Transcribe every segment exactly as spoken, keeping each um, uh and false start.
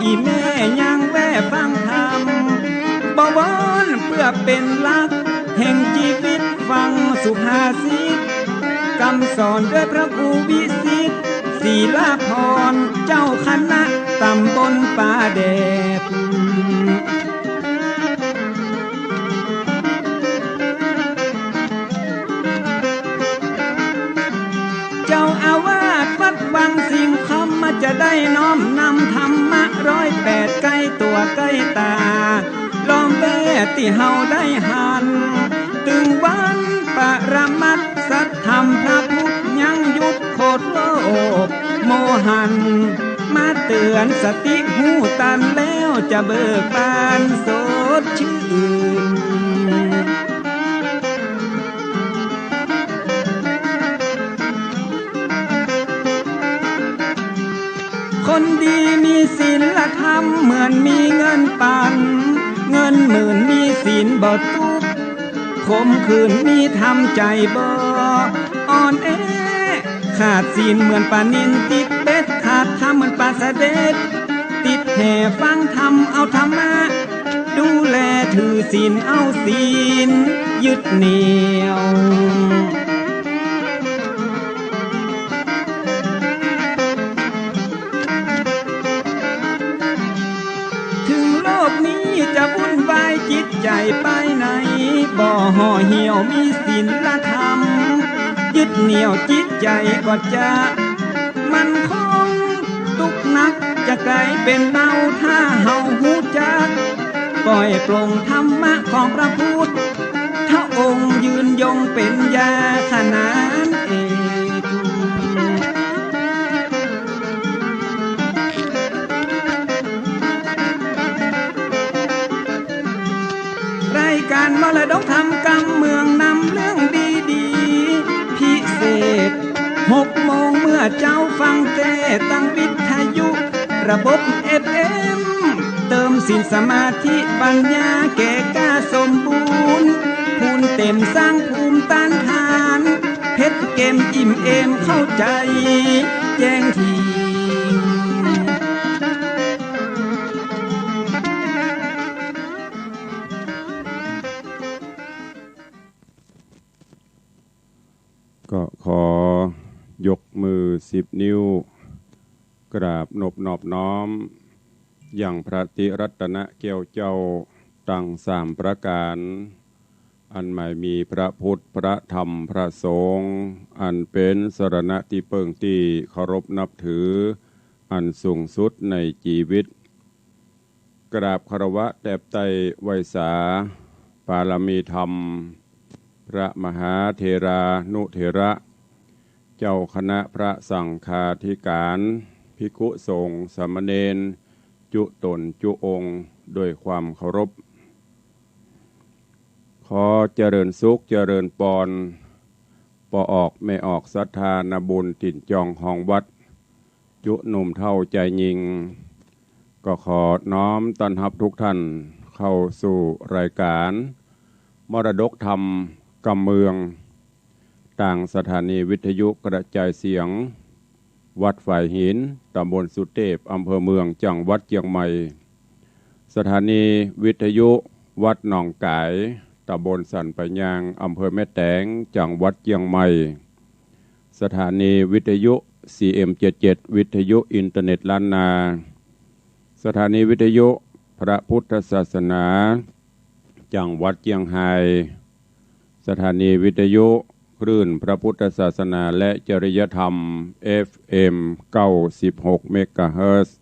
อี่แม่ยังแว่ฟังธรรม บวรเปื้อเป๋นหลักแห่งจีวิต ฟังสุภาษิต กำสอนด้วยพระครูวิสิทธิ์ ศีลาภรณ์ เจ้าคณะตำบลป่าแดด เจ้าอาวาสวัดวังสิงห์คำ จะได้น้อมนำธรรมะร้อยแปดใก้ตั๋วใก้ต๋า ล้อมแวดตี้เฮาได้หัน ตึงวันปรมัตถ์สัตธรรมพระพุทธยังหยุดโขดโลกโมหัน มาเตื๋อนสติฮู้ตันแล้วจะเบิกบานสดชื่น คนดีมีศีลธรรมเหมือนมีเงินปัน เงินหมื่นมีศีลบ่ตุ๊กข์ ขมขื่นมีธรรมใจ๋บ่อ่อนแอ ขาดศีลเหมือนป๋านิลติดเบ็ด ขาดธรรมเหมือนป๋าสะเด็ด ติดแหฟังธรรมเอาธรรมะ ดูแลถือศีลเอาศีลยึดเหนี่ยว ถึงโลกนี้จะวุ่นวายจิตใจ๋ไปไหน บ่ห่อเหี่ยวมีศีลธรรม ยึดเหนี่ยวจิตใจ๋ก็จะมั่นคง ตุ๊กข์หนักจะก๋ายเป๋นเบา ถ้าเฮาฮู้จัก ปล่อยปลงธรรมะของพระพุทธองค์ ยืนยงเป๋นยาขนานเอก รายก๋านมรดกธรรมกำเมืองนำเรื่องดีๆ พิเศษ หกโมงเมื่อเจ๊าฟังแจ้งตางวิทยุ ระบบ เอฟเอ็ม เติมศีลสมาธิปัญญาแก่กล้าสมบูรณ์ ภูมิเต๋มสร้างภูมิต้านทาน เพ็ดเกมอิ่มเอมเข้าใจ๋แจ้งถี่ ก็ขอยกมือสิบนิ้ว กราบนบนอบน้อม ยังพระติรัตนะแก้วเจ้าตังสามประก๋าน อันหมายมีพระพุทธ พระธรรม พระสงฆ์ อันเป๋นสรณะตี้เปิ้งตี้เคารพนับถือ อันสูงสุดในจีวิต กราบคารวะแตบไต้ไหว้สา ปารมีธรรม พระมหาเถรานุเถระ เจ้าคณะพระสังฆาธิก๋าน ภิกขุสงฆ์สามเณร จุ๊ต๋นจุ๊องค์ โดยความเคารพ ขอเจริญสุขเจริญปอน ป้อออกแม่ออกศรัทธานาบุญตี๋นจองฮองวัด จุ๊หนุ่มเฒ่าจายญิง ก็ขอน้อมต้อนฮับทุกท่านเข้าสู่รายก๋านมรดกธรรมกำเมือง ตางสถานีวิทยุกระจายเสียงวัดฝายหิน ตำบลสุเตพ อำเภอเมือง จังหวัดเจียงใหม่ สถานีวิทยุวัดหนองก๋าย ตำบลสันป่ายยาง อำเภอแม่แตง จังหวัดเจียงใหม่ สถานีวิทยุ ซีเอ็มเจ็ดเจ็ด วิทยุอินเทอร์เน็ตล้านนา สถานีวิทยุพระพุทธศาสนา จังหวัดเจียงฮาย สถานีวิทยุคลื่นพระพุทธศาสนาและจริยธรรม เอฟเอ็ม เก้าสิบหก เมกะเฮิรตซ์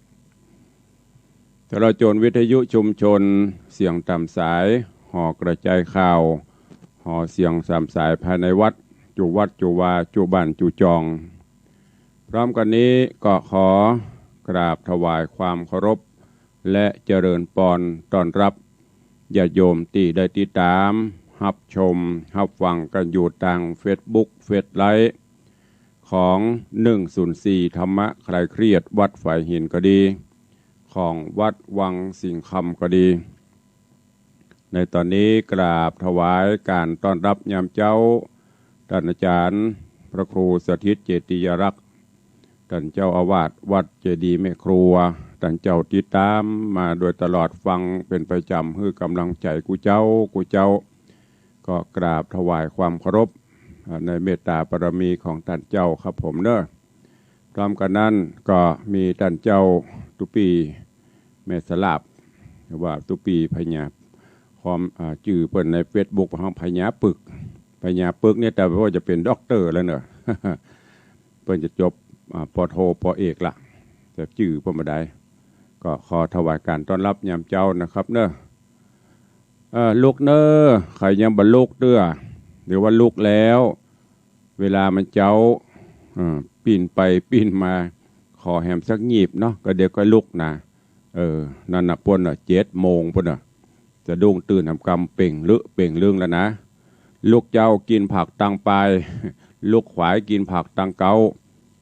ตลอดจ๋นวิทยุชุมชน เสียงต๋ามสาย หอกระจายข่าว หอเสียงสามสายภายในวัด จุวัดจุวา จุบ้านจุจอง พร้อมกั๋นนี้ก็ขอกราบถวายความเคารพ และเจริญปอนต้อนฮับญาติโยมตี้ได้ติดต๋าม ฮับชม ฮับฟังกั๋นอยู่ตางเฟซบุ๊ก เฟซไลฟ์ ของ หนึ่งศูนย์สี่ ธรรมะคลายเครียด วัดฝายหินก็ดี ของวัดวังสิงห์คำก็ดี ในต๋อนนี้กราบถวายก๋านต้อนฮับยามเจ๊า ต้านอาจ๋ารย์พระครูสถิตเจติยารักษ์ ต้านเจ้าอาวาสวัดเจดีย์แม่ครัว ต้านเจ้าติดต๋ามมาโดยตลอด ฟังเป๋นประจ๋ำ หื้อก๋ำลังใจ๋กู้เจ้า กู้เจ้า ก็กราบถวายความเคารพ อ่า ในเมตต๋าบารมีของต้านเจ้าครับผมเนาะ พร้อมกั๋นนั้นก็มีต้านเจ้าตุ๊ปี้แม่สลาบ หรือว่าตุ๊ปี้พญา ความ อ่า จื้อเปิ้นในเฟซบุ๊ก ฮ้องพญาปึก พญาปึกเนี่ย แต่ว่าจะเป๋นด็อกเตอร์แล้วเนาะ เปิ้นจะจบ อ่า ป.โท ป.เอกละ แต่จื้อเปิ้นบ่ได้ ก็ขอถวายก๋านต้อนฮับยามเจ๊านะครับเนาะ เอ่อ ลุกเน่อ ใผยังบ่ลุกเตื้อ หรือว่าลุกแล้ว เวลามันเจ๊า เอ่อ ปิ้นไปปิ้นมา ขอแหมสักหยีบเนาะ ก็เดี๋ยวก็ลุกนะ เออ นั่นน่ะ ป้นน่ะ เจ็ดโมงป้นน่ะ สะดุ้งตื่นหำกำเป่งลึเป่งลึงแล้วนะ ลุกเจ๊ากิ๋นผักตังปาย ลุกขวายกิ๋นผักตังเก๊า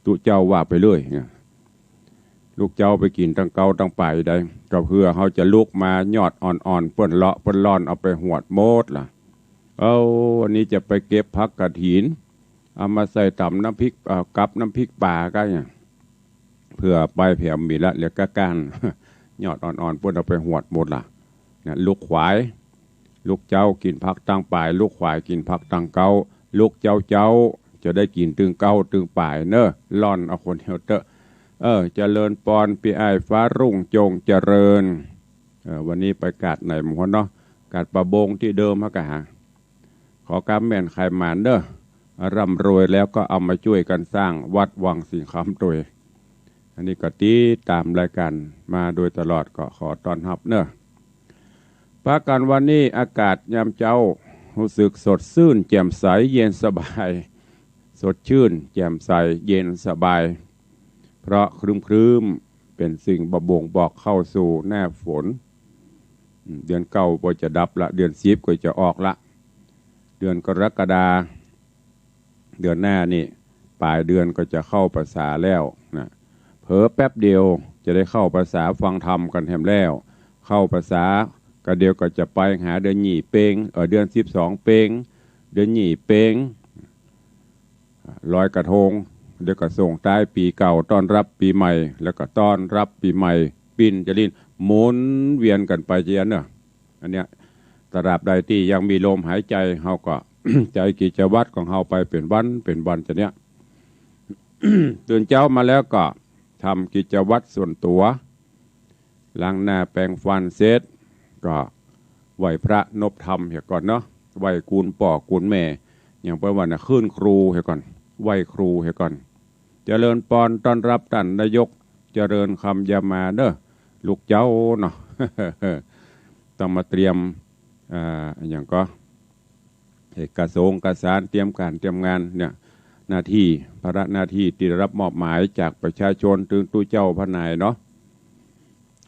ตุ๊เจ้าว่าไปเลย ลุกเจ๊าไปกิ๋นตังเก๊าตังปายได้ ก็เปื้อเฮาจะลุกมายอดอ่อนๆ เปิ้นเลาะเปิ้นล่อนเอาไปหวดหมดละ เอ้า วันนี้จะไปเก็บผักกระถิน เอามาใส่ต๋ำน้ำพริก เอ่อ กับน้ำพริกป๋าก็เนี่ย เปื้อไปแผวมีละ เหลือก้านๆ ยอดอ่อนๆ เปิ้นเอาไปหวดหมดละ นะ ลุกขวาย ลุกเจ๊ากิ๋นผักตังปาย ลุกขวายกิ๋นผักตังเก๊า ลุกเจ๊าๆ จะได้กิ๋นตึงเก๊าตึงปายเน่อ ล่อนเอาคนเดียวเต๊อะ เออ เจริญปอนปี้อ้ายฟ้ารุ่งจงเจริญ เออ วันนี้ไปกาดไหนหมดเนาะ กาดป่าบงตี้เดิมเฮากะหา ขอก๋ำแม่นใค่หมานเน่อ ร่ำรวยแล้วก็เอามาจ้วยกั๋นสร้างวัดวังสิงห์คำตวย อันนี้ก็ติดต๋ามรายก๋านมาโดยตลอด ก็ขอต้อนฮับเน่อ ปากั๋นวันนี้อากาศยามเจ๊าฮู้สึกสดซื่นแจ่มใสเย็นสบาย สดชื่นแจ่มใสเย็นสบาย เพราะครึ้มๆ เป๋นสิ่งบ่บ่งบอกเข้าสู่หน้าฝน อืม เดือนเก้าก็จะดับละ เดือนสิบก็จะออกละ เดือนกรกฎา เดือนหน้านี่ ป๋ายเดือนก็จะเข้าพรรษาแล้วนะ เผลอแป๊บเดียวจะได้เข้าพรรษาฟังธรรมกั๋นแหมแล้ว เข้าพรรษาก็เดี๋ยวก็จะไปหาเดือนยี่เป๋ง เอ่อ เดือนสิบสองเป๋ง เดือนยี่เป๋ง ลอยกระทง เดี๋ยวก็ส่งท้ายปี๋เก่า ต้อนฮับปี๋ใหม่ แล้วก็ต้อนฮับปี๋ใหม่ ปิ้นจะลิ้น หมุนเวียนกั๋นไปเจียนเนาะ อันเนี้ย ตราบใดตี้ยังมีลมหายใจ๋ เฮาก็ ใจ๋กิจวัตรของเฮาไปเป๋นวันเป๋นวันจะเนี้ย ตื่นเจ๊ามาแล้วก็ทำกิจวัตรส่วนตั๋ว ล้างหน้าแปรงฟันเสร็จ ก็ไหว้พระนบธรรมเหียก่อนเนาะ ไหว้กู๋นป้อกู๋นแม่ อย่างเปิ้นว่าน่ะ คืนครูเหียก่อน ไหว้ครูเหียก่อน เจริญปอนต้อนฮับต้านนายก เจริญคำยามาเน่อ ลุกเจ๊าเนาะ ต้องมาเตรียม อ่า อะหยังก็ เอกสงค์เอกสาร เตรียมก๋านเตรียมงานเนี่ย หน้าตี้ ภาระหน้าตี้ตี้ได้ฮับมอบหมายจากประชาชน ตึงตุ๊เจ้าพระนายเนาะ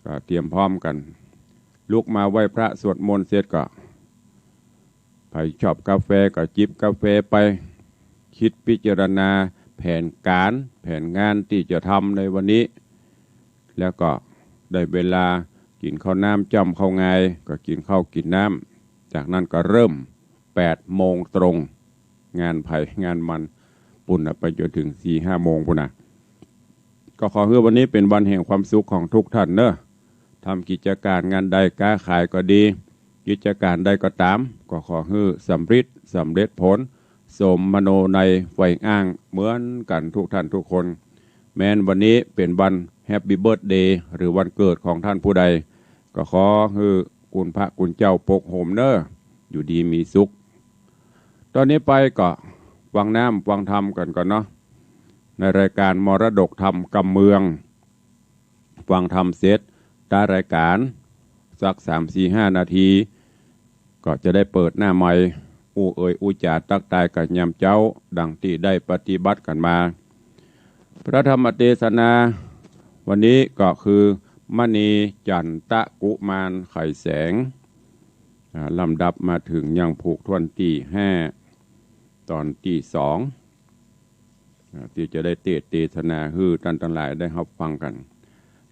ก็เตรียมพร้อมกั๋น ลุกมาไหว้พระสวดมนต์เสร็จก็ ใผชอบกาแฟก็จิบกาแฟไป กึ๊ดพิจารณาแผนก๋าน แผนงานตี้จะทำในวันนี้ แล้วก็ได้เวลากิ๋นข้าวน้ำจ้ำข้าวงาย ก็กิ๋นข้าวกิ๋นน้ำ จากนั้นก็เริ่มแปดโมงตรง งานใผงานมัน ปู้นน่ะ ไปจ๋นเถิงสี่ห้าโมงปู้นน่ะ ก็ขอหื้อวันนี้เป๋นวันแห่งความสุขของทุกท่านเนาะ ทำกิจก๋านงานใด ก๊าขายก็ดี กิจก๋านใดก็ต๋าม ก็ขอหื้อสำริด สำเร็จผล สมมโนในใฝ่อ้างเหมือนกั๋นทุกท่านทุกคน แม้นวันนี้เป๋นวันแฮปปี้เบิร์ธเดย์ หรือวันเกิดของท่านผู้ใด ก็ขอหื้อคุณพระคุณเจ้าปกโฮมเนาะ อยู่ดีมีสุข ต๋อนนี้ไปก็ฟังน้ำฟังธรรมกั๋นก่อนเนาะ ในรายก๋านมรดกธรรมกำเมือง ฟังธรรมเสร็จ ต้านรายก๋านสักสามสี่ห้านาที ก็จะได้เปิดหน้าไมค์ อู้เอ่ยอู้จ๋าตั๊กตายกั๋นยามเจ๊า ดังตี้ได้ปฏิบัติกั๋นมา พระธรรมเตสนาวันนี้ก็คือ มณีจันตะกุมารไขแสง อ่า ลำดับมาเถิงยังผูกถ้วนตี้ห้า ต๋อนตี้สอง อ่า ตี้จะได้เตสน์เตสนาหื้อต้านตังหลายได้ฮับฟังกั๋น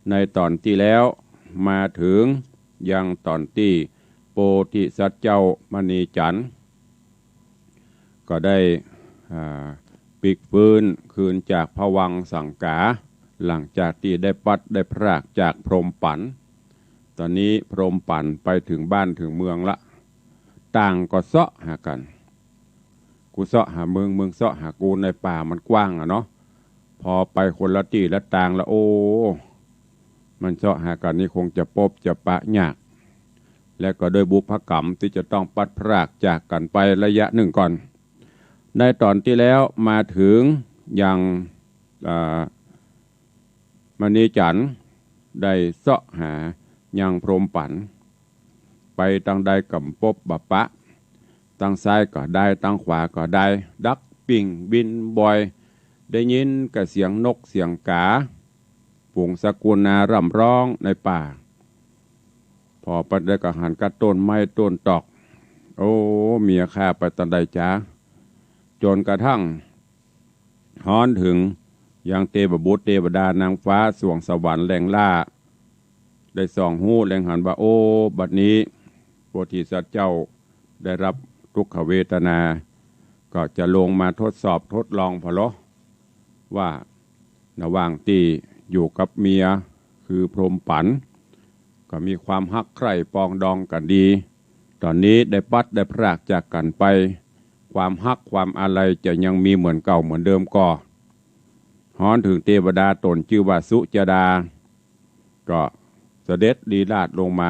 ในต๋อนตี้แล้ว มาเถิงยังต๋อนตี้โพธิสัตว์เจ้ามณีจันทร์ ก็ได้ อ่า เป พลิกฟื้นคืนจากภวังค์สังก๋า หลังจากตี้ได้ปลัดได้พรากจากพรหมปั๋น ต๋อนนี้พรหมปั๋นไปเถิงบ้านเถิงเมืองละ ต่างก็เซาะหากั๋น กูเซาะหามึง มึงเซาะหากู ในป่ามันกว้างอะเนาะ พอไปคนละตี้ละตางละ โอ้ มันเซาะหากั๋นนี่คงจะปบจะปะยาก และก็ด้วยบุพกรรมตี้จะต้องปลัดพรากจากกั๋นไประยะนึ่งก่อน ในต๋อนตี้แล้วมาเถิงยัง อ่า มณีจันทร์ได้เซาะหายังพรหมปั๋น ไปตางใดก็บ่ปบบ่ปะ ตางซ้ายก็ได้ ตางขวาก็ได้ ดักปิ้งบินบ่อย ได้ยินกับเสียงนกเสียงก๋า ฝูงสกุณาร่ำร้องในป่า ผ่อไปตางใดก็หันกับต้นไม้ต้นตอก โอ้ เมียข้าไปตางใดจ๊ะ จ๋นกระทั่ง ฮ้อนเถิงยังเตวบุตรเตวดานางฟ้าสวงสวรรค์แลงล่า ได้ส่องฮู้แลงหันว่า โอ้ บัดนี้โพธิสัตว์เจ้าได้รับทุกขเวทนา ก็จะลงมาทดสอบทดลองผ่อลอ ว่าระหว่างตี้อยู่กับเมียคือพรหมปั๋น ก็มีความฮักใคร่ปองดองกั๋นดี ต๋อนนี้ได้ปลัดได้พรากจากกั๋นไป ความฮักความอาลัยจะยังมีเหมือนเก่าเหมือนเดิมก่อ ฮ้อนเถิงเตวดาต๋นจื้อว่าสุจดา ก็เสด็จลีลาศลงมา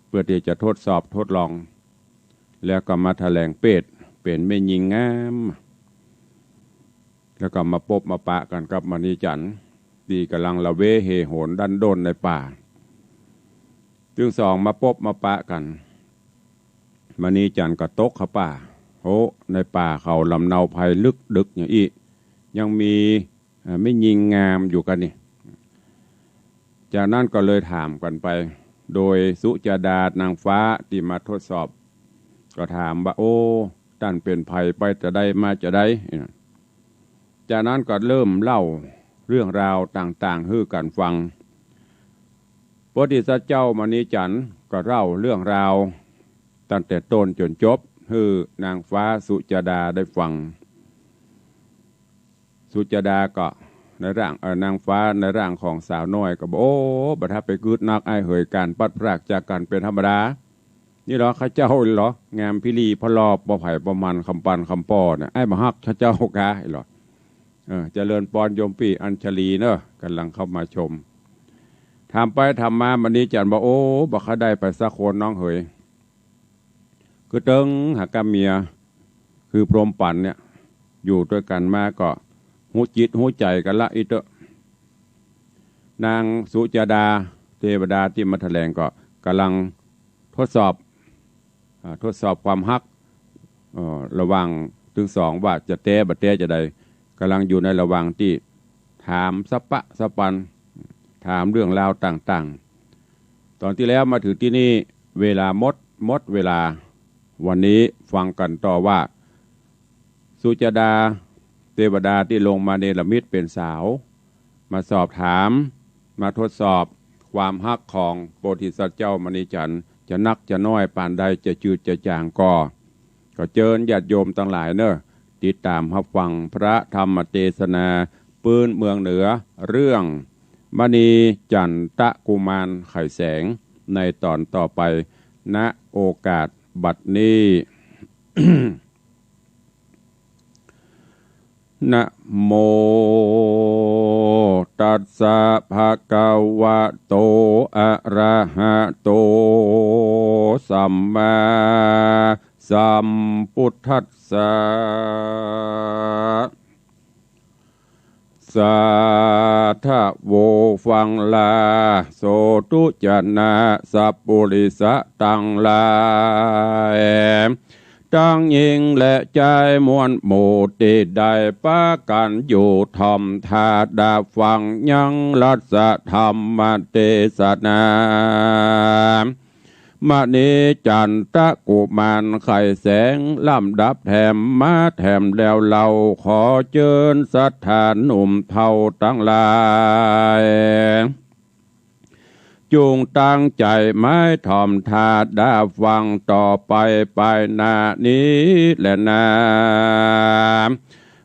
เปื้อตี้จะทดสอบทดลอง แล้วก็มาแถลงเพศ เป๋นแม่ญิงงาม แล้วก็มาปบมาปะกั๋นกับมณีจันทร์ ตี้ก่ำลังละเวเหโหนดั้นด้นในป่า ตึงสองมาปบมาปะกั๋น มณีจันทร์ก็ตกเข้าป่า โห ในป่าเขาลำเนาไพรลึกดึกอย่างอี้ ยังมี เอ่อ แม่ญิงงามอยู่กั๋นนี่ จากนั้นก็เลยถามกั๋นไป โดยสุจดานางฟ้าตี้มาทดสอบ ก็ถามว่า โอ้ ต้านเป๋นใผ ไปจาใดมาจาใด จากนั้นก็เริ่มเล่าเรื่องราวต่างๆ หื้อกั๋นฟัง โพธิสัตว์เจ้ามณีจันทร์ก็เล่าเรื่องราวตั้งแต่ต้นจ๋นจบ หื้อนางฟ้าสุจดาได้ฟัง สุจดาก็ในร่าง เอ่อ นางฟ้าในร่างของสาวน้อยก็บอก โอ้ บ่ถ้าไปกึ๊ดนักอ้ายเหย ก๋านปลัดพรากจากกั๋นเป๋นธรรมดา นี่ลอข้าเจ้าลอ งามพิลีพะลอ ปอใผปอมัน คำปันคำป้อเนี่ย อ้ายบ่ฮักข้าเจ้ากา ลอ เออ เจริญปอนโยมปี้อัญชลีเนอะ ก่ำลังเข้ามาชม ถามไปถามมา มณีจันทร์บอก โอ้ บ่ค่อยได้ไปสักคนน้องเหย คือเติงหากับเมีย คือพรหมปั๋นเนี่ย อยู่ตวยกั๋นมาก็ฮู้จิตฮู้ใจ๋กั๋นละอี้เต๊อะ นางสุจดาเตวดาตี้มาแถลงก็ก่ำลังทดสอบ อ่า ทดสอบความฮัก เอ่อ ระหว่างตึงสองว่าจะแต๊บ่แต๊จาใด ก่ำลังอยู่ในระหว่างตี้ถามสะปะสะปัน ถามเรื่องราวต่างๆ ต๋อนตี้แล้วมาเถิงตี้นี่ เวลาหมด หมดเวลา วันนี้ฟังกั๋นต่อว่า สุจดาเตวดาตี้ลงมาเนรมิตเป๋นสาว มาสอบถาม มาทดสอบความฮักของโพธิสัตว์เจ้ามณีจันทร์ จะนักจะน้อยปานใด จะจืดจะจ๋างก่อ ก็เจิญญาติโยมตังหลายเนอะ ติดต๋ามฮับฟังพระธรรมเตสนาปื๊นเมืองเหนือ เรื่องมณีจันตะกุมารไข่แสง ในต๋อนต่อไป ณ โอกาสบัดนี้ นะโมตัสสะภะคะวะโต อะระหะโต สัมมาสัมพุทธัสสะ สาธะโว ฟังลา โสธุจะนะ สัปปุริสะตังหลาย ตังญิงและจายมวลหมู่ตี้ได้ปากั๋นอยู่ถ่อมถ้าดาฟังยังรัสธรรมเตสนา มณีจันตะกุมารไข่แสง ลำดับแถมมาแถมแล้วเล่า ขอเจิญศรัทธาหนุ่มเฒ่าตังหลาย จุ่งตั้งใจ๋หมายถ่อมถ้าดาฟังต่อไป ไปหน้านี้แลนา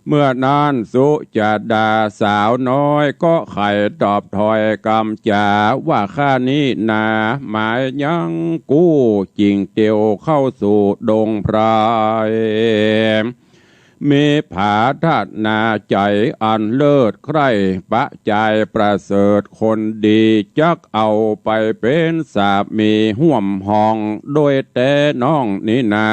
เมื่อนั้นสุจาตาสาวน้อยก็ใค่ตอบถ้อยกำจ๋าว่า ข้านี้นาหมายยังกู้ จิ่งเตียวเข้าสู่ดงไพร มีผาถนาใจ๋อันเลิศใคร่ ประจายประเสริฐคนดี จักเอาไปเป๋นสามีฮ่วมฮอง โดยแต๊น้องนี้นา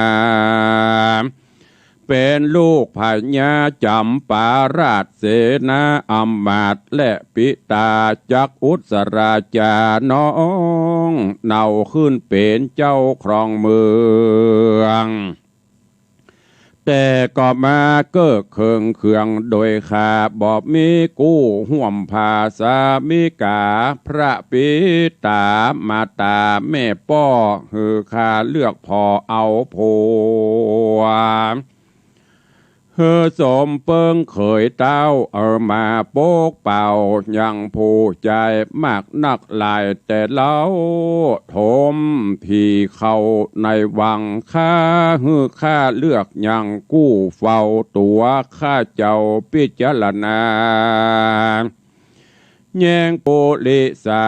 เป๋นลูกพญาจ๋ำปาราชเสนาอำมาตย์ และปิตาจักอุสราจาน้อง เนาขึ้นเป๋นเจ้าครองเมือง แต่ก็มาเก้อเคิงเคืองโดยข้า บ่มีกู้ฮ่วมผาสามิกา พระปิตามาตาแม่ป้อ หื้อข้าเลือกผ่อเอาผัว หื้อสมเปิงเขยเต้า เอามาปกเป่ายังผู้จายมากนักหลายแต่เล่า ถมถี่เข้าในวัง ข้าหื้อข้าเลือกยังกู้เฝ้าตั๋ว ข้าเจ้าพิจารณา แยงปุริสา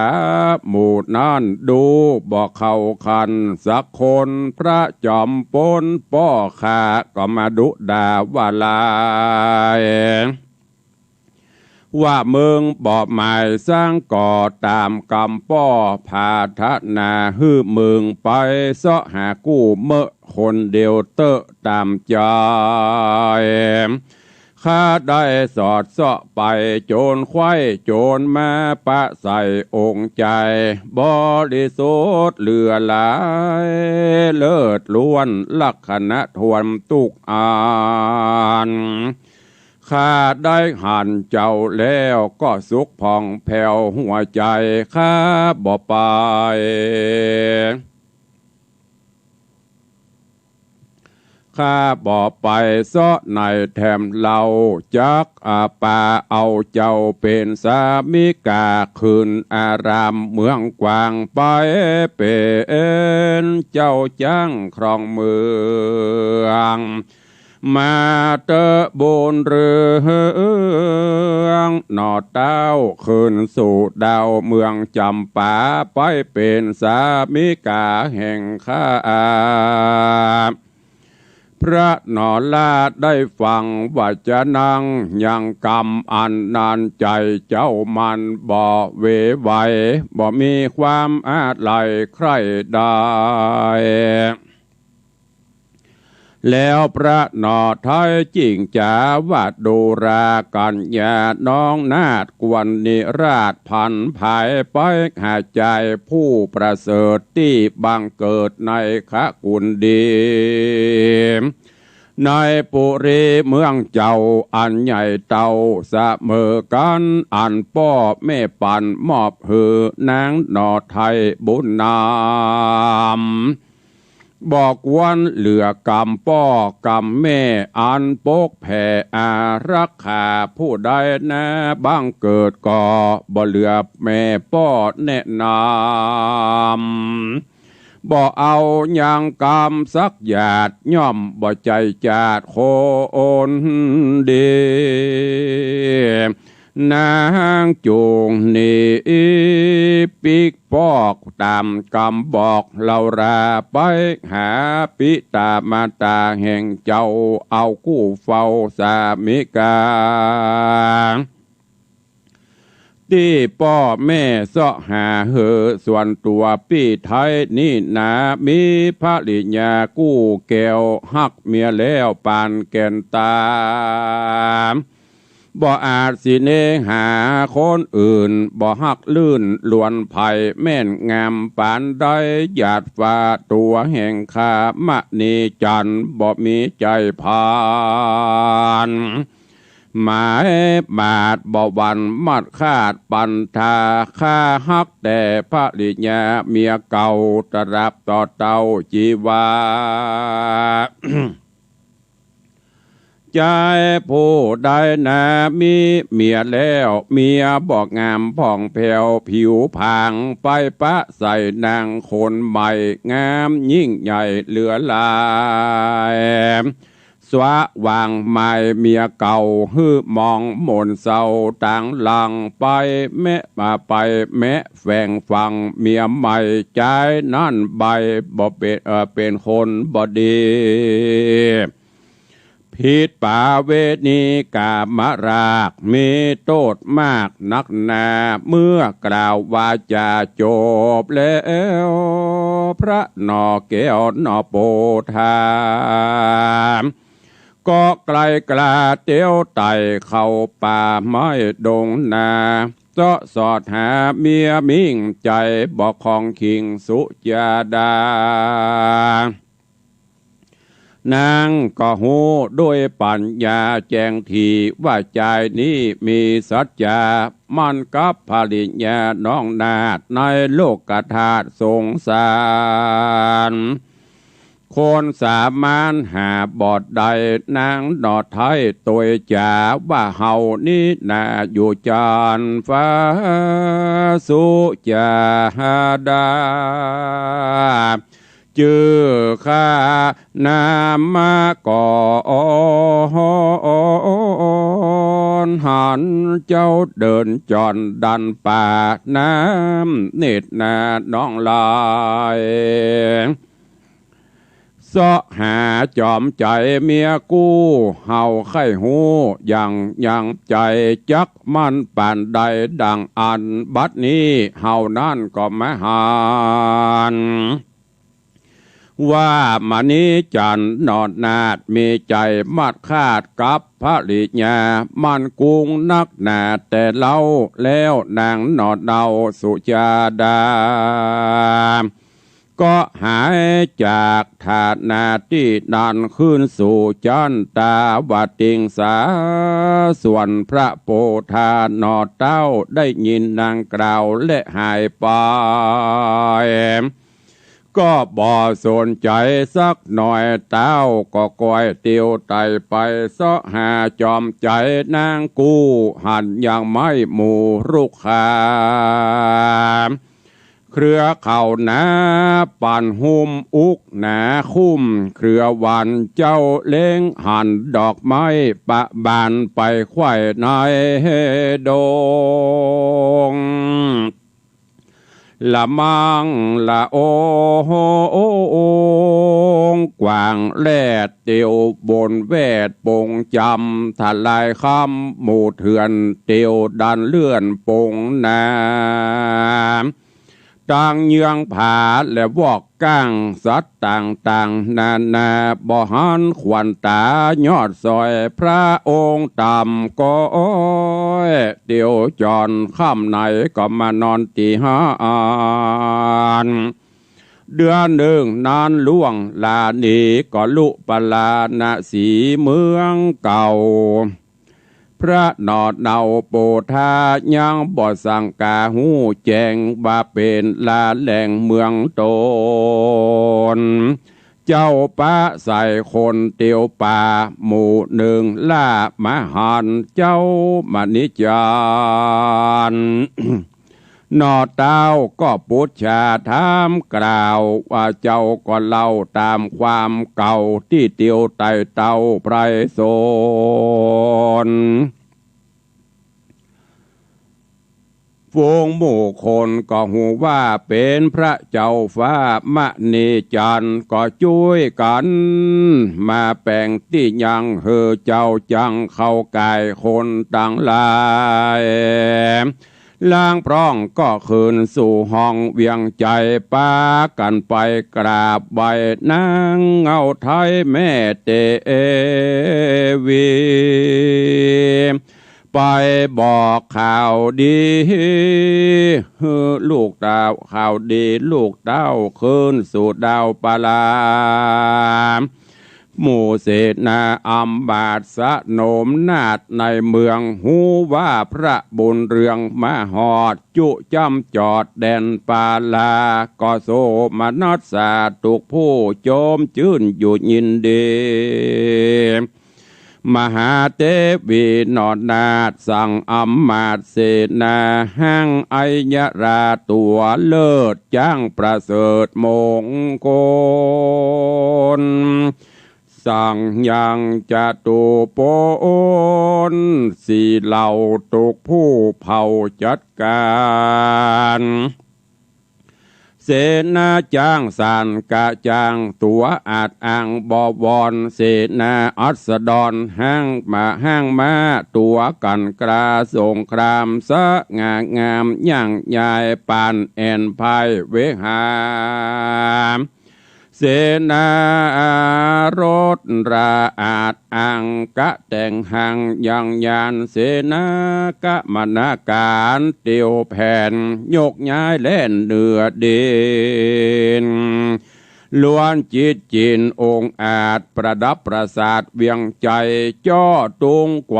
หมู่นั้นดูบ่เข้าคันสักคน พระจอมปนป้อข้าก็มาดุด่าว่าลาย ว่ามึงบ่หมายสังก่อต๋ามกำป้อ ผาถนาหื้อมึงไปเซาะหากู้เมอะคนเดียวเต๊อะต๋ามใจ๋ ข้าได้สอดเซาะไปโจรใคว้โจรมาปะใส่องค์จาย บริสุทธิ์เหลือหลาย เลิศล้วนลักษณะถ้วนตุ๊กอัน ข้าได้หันเจ้าแล้วก็สุขผ่องแผ้วหัวใจ๋ ข้าบ่ไป ข้าบ่ไปเซาะในแถมเล่า จักอาปาเอาเจ้าเป๋นสามิกา ขึ้นอารามเมืองกว้างไปเป๋นเจ้าจั้งครองเมือง มาเต๊อะบุญเรือง หน่อเต้าขึ้นสู่ดาวเมืองจ๋ำปา ไปเป๋นสามิกาแห่งข้า พระหน่อราชได้ฟังวาจานั้น ยังกำอันนั้นใจ๋เจ้ามันบ่เวไหว บ่มีความอาลัยใคร่ได้ แล้วพระหน่อไท้จิ่งจ๋าว่า ดูรากัญญาน้องนาถควรนิราศ ผันผายไปหาจายผู้ประเสริฐ ตี้บังเกิดในขกุลดี ในปุรีเมืองเจ้าอันใหญ่เต้าเสมอกั๋น อันป้อแม่ปันมอบหื้อนางหน่อไท้บุญนำ บ่ควรเหลือกำป้อกำแม่ อันปกแผ่อารักขา ผู้ใดนาบังเกิดก็บ่เหลือแม่ป้อแนะนำ บ่เอายังกำสักหยาด ย่อมบ่ใจ้จาติคนดี นางจุ่งหนีปิ๊กปอกต๋ามกำบอก เฮาราไปหาปิตามาตาแห่งเจ้า เอากู้เฝ้าสามิกา ตี้ป้อแม่เซาะหาหื้อส่วนตั๋วปี้ไท้นี้นา มีภริยากู้แก้ว ฮักเมียแล้วปานแก่นต๋า บ่อาจสิเนหาคนอื่น บ่ฮักลื่นลวนใผ แม่นงามปานใด หยาดฟ้าตั๋วแห่งข้ามณีจันทร์ บ่มีใจ้ผ่าน หมายบาดบ่หวั่นมัดคาดปันธา ข้าฮักแต่ภริยาเมียเก่า ตราบต่อเต้าจีวา จายผู้ใดนามีเมียแล้ว เมียบ่งามผ่องแผ้วผิวผาง ไปปะใส่นางคนใหม่ งามยิ่งใหญ่เหลือหลาย สว่างใหม่เมียเก่า หื้อหมองหม่นเศร้าตางหลัง ไปแมะมาไปแมะแฝงฝังเมียใหม่ จายนั้นไปบ่เป๋น เอ่อ เป๋นคนบ่ดี ผิดประเวณีกามราค มีโต้ษมากนักหนา เมื่อกล่าววาจาจบแล้ว พระหน่อแก้วหน่อโปธา ก็ไกลกล้าเตียวไต่เข้าป่าไม้ดงนา เซาะสอดหาเมียมิ่ง ใจ๋บ่คองคิงสุจาดา นางก็ฮู้ด้วยปั๋ญญาแจ้งถี่ ว่าจายนี้มีสัจจา มันกับภริยาน้องนาฏ ในโลกธาตุสงสาร คนสามัญหาบ่ได้ นางหน่อไท้ตวยจ๋า ว่าเฮานี้นาอยู่จันทร์ฟ้าสุจาดา จื้อข้านามก่อน หันเจ้าเดินจ่อนดันป่า น้ำเนตรนาน้องลาย เซาะหาจอมใจ๋เมียกู้ เฮาใค่ฮู้อย่างยังใจ๋ จักมันปานใดดังอั้น บัดนี้เฮานั้นก็มาหัน ว่ามณีจันทร์หน่อนาฏ มีใจ๋มัดคาดกับภริยา มันกุ้งนักหนาแต่เล่า แล้วนางหน่อเน่าสุจาดา ก็หายจากฐานะตี้นั้น คืนสู่จันตาวติงสา ส่วนพระโปธาหน่อเต้า ได้ยินนางกล่าวและหายไป ก็บ่สนใจ๋สักหน่อย เต้าก็ก้อยเตียวไต่ไป เซาะหาจอมใจ๋นางกู้ หันยังไม้หมู่รุกขา เครือเขาหนาปันหุ้ม อุกหนาคุ้มเครือวัน เจ้าเล็งหันดอกไม้ประบานไปไขว่ในดง ละมังละโอง กว้างแลดเตียวบนแวดปงจำ ทลายคำหมู่เถื่อน เตียวดันเลื่อนปงนา ตางเยืองผาและวอกก้าง สัตว์ต่างๆ นานา บ่หันขวัญตายอดซอย พระองค์ต่ำก้อย เตียวจ่อนค่ำไหนก็มานอนตี้หั้น เดือนนึ่งนานล่วงลาหนี ก็ลุปราณสีเมืองเก่า พระหน่อเนาโปธายังบ่สังกาฮู้แจ้ง ว่าเป๋นลาแหล่งเมืองต๋น เจ้าปะใส่คนเตียวป่าหมู่นึ่ง ล่ามาหันเจ้ามณีจันทร์ หน่อเต้าก็ปุจฉาถามกล่าว ว่าเจ้าก็เล่าต๋ามความเก่า ตี้เตียวไต่เต้าไพรสน ฝูงหมู่คนก็ฮู้ว่าเป๋นพระเจ้าฟ้ามณีจันทร์ ก็จุ้ยกั๋นมาแป๋งตี้ยัง หื้อเจ้าจังเข้าก๋ายคนตังหลาย ลางพร้องก็คืนสู่ห้องเวียงใจ๋ ปากั๋นไปกราบไหว้นางเงาไท้แม่เตวี ไปบอกข่าวดี หื้อลูกเต้า ข่าวดีลูกเต้าคืนสู่ดาวปาลา หมู่เสนาอำมาตย์สนมนาถในเมือง ฮู้ว่าพระบุญเรืองมาฮอด จุจ้ำจอดแดนปาลา ก็โสมนัสสาทุกผู้ โจมจื้นอยู่ยินดี มหาเตวีหน่อนาถสั่งอำมาตย์เสนา หั้งไอยราตั๋วเลิศ จ๊างประเสริฐมงคล ตังยังจะตูปน สี่เหล่าตกผู้เผ่าจัดก๋าน เสนาจ๊างสานกะจ่าง ตั๋วอาดอ่างบ่วอน เสนาอัสดรห้างมาห้างม้า ตั๋วกั๋นกล้าสงคราม สง่างามย่างยาย ป่านแอ่นพ่ายเวหา เสนารถราอาดอ่าง กะแต่งห้างยังยาน เสนากมนก๋าน เตียวแผนยกย้ายแล่นเหนือดิน ล้วนจิตจินองอาจ ประดับปราสาทเวียงไจ เจาะตุงไกว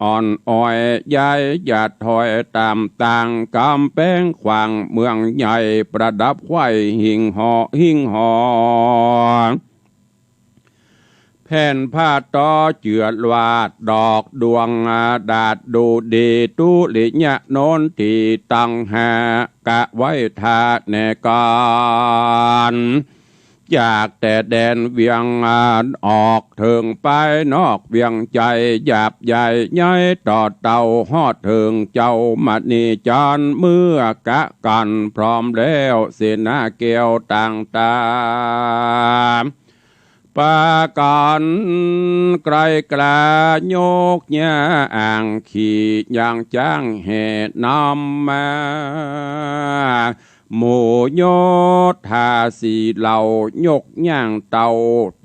อ่อนอ้อยย้ายหยาดถอยต๋ามตาง ก๋ำแปงขวางเมืองใหญ่ ประดับไขว้หิ่งหอหิ่งหอ แผ่นผ้าตอเจือดหวาด ดอกดวงดาษดูดี ตุริยะโนนถีตังหากะไว้ท่าแน่ก๋าน จากแต่แดนเวียงออกเถิงปายนอกเวียงไจ หยาบใหญ่ใหญ่ต่อเต้า ฮอดเถิงเจ้ามณีจันทร์ เมื่อกะกั๋นพร้อมแล้ว เสนาแก้วต่างต๋า ปากั๋นไกลกล้ายกย้าอ่าง ขี่ยางจ๊างแห่นำมา หมู่โยธาสี่เหล่ายกย่างเต้า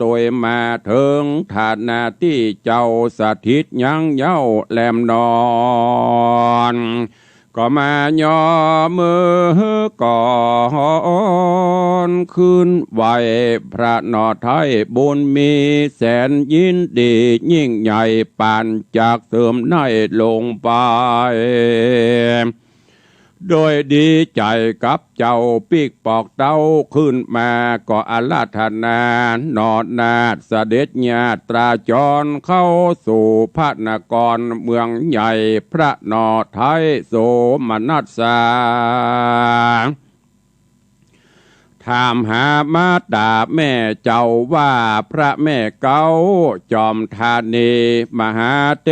ตวยมาเถิงฐานะตี้เจ้าสถิตยังเย้าแหลมนอน ก็มาย่อมือก่อน ขึ้นไหว้พระหน่อไท้บุญมี แสนยินดียิ่งใหญ่ ปานจักเติมในลงไป โดยดีใจ๋กับเจ้าปิ๊กปอกเต้า ขึ้นมาก็อาราธนา หน่อนาถเสด็จญาตราจร เข้าสู่พระนครเมืองใหญ่ พระหน่อไท้โสมนัสสา ถามหามาต๋าแม่เจ้าว่า พระแม่เก๊าจอมธานี มหาเต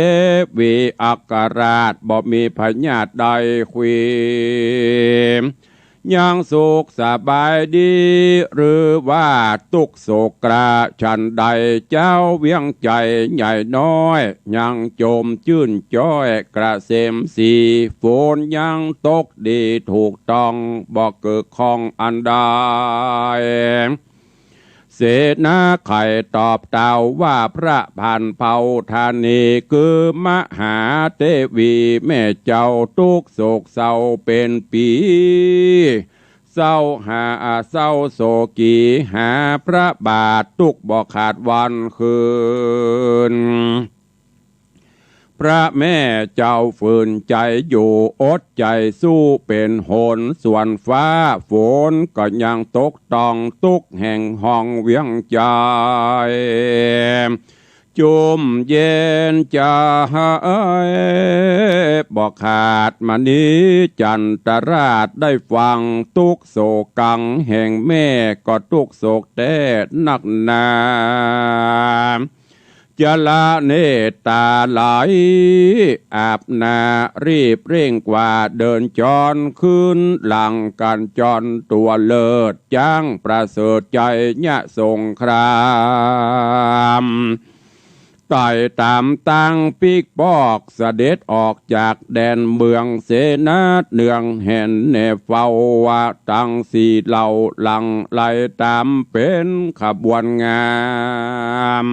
วีอัครราช บ่มีพยาธิใดควี ยังสุขสบายดี หรือว่าตุ๊กข์โศกกระฉันใด เจ้าเวียงไจใหญ่น้อย ยังจมจื้นจ้อยกระเสมสี ฝนยังตกดีถูกต้อง บ่เกิดข้องอันใด เสนาไขตอบเต้าว่า พระผ่านเผ่าธานี คือมหาเตวีแม่เจ้า ตุ๊กข์โศกเศร้าเป๋นปี เศร้าหาเศร้าโศกี หาพระบาทตุ๊กข์บ่ขาดวันคืน พระแม่เจ้าฝืนใจ๋อยู่ อดใจ๋สู้เป๋นหน ส่วนฟ้าฝนก็ยังตกต้อง ตุ๊กข์แห่งห้องเวียงไจ จุ่มเย็นใจ๋บ่ขาด มณีจันตราชได้ฟัง ตุ๊กข์โศกังแห่งแม่ ก็ตุ๊กข์โศกแต๊นักหนา จละเนตรต๋าไหล อาบหน้ารีบเร่งกว่า เดินจรขึ้นหลังกั๋น จรตั๋วเลิศจ๊างประเสริฐไจยสงคราม ไต่ต๋ามตางปิ๊กปอก เสด็จออกจากแดนเมือง เสนาเนืองแห่นแน่เฝ้าว่า ตังสี่เหล่าหลั่งไหลต๋ามเป๋นขบวนงาม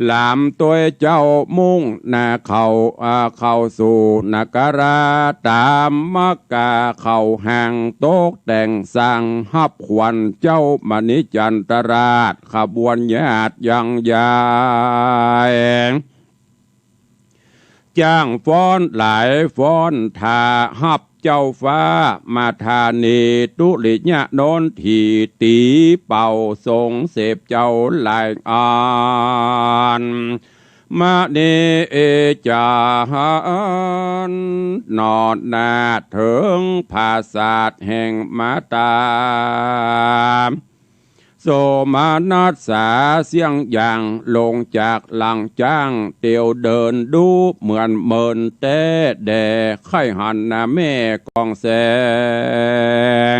หลามตวยเจ้ามุ่งหน้าเข้า อ่า เข้าสู่นครา ต๋ามมักกาเข้าห้าง ตกแต่งสร้างฮับขวัญเจ้ามณีจันตราช ขบวนญาติยังใหญ่ จ้างฟ้อนหลายฟ้อน ถ่าฮับเจ้าฟ้ามาธานี ตุริยะโนนถี ตี๋เป่าสงเสพเจ้าหลายอัน มณีจัน หน่อนาถเถิงผาสาทแห่งมาต๋า โสมนัสสาเสี้ยงหย่าง ลงจากหลังจ๊าง เตียวเดินดูเหมือนเมินแต๊แด่ ใค่หันหน้าแม่กองแส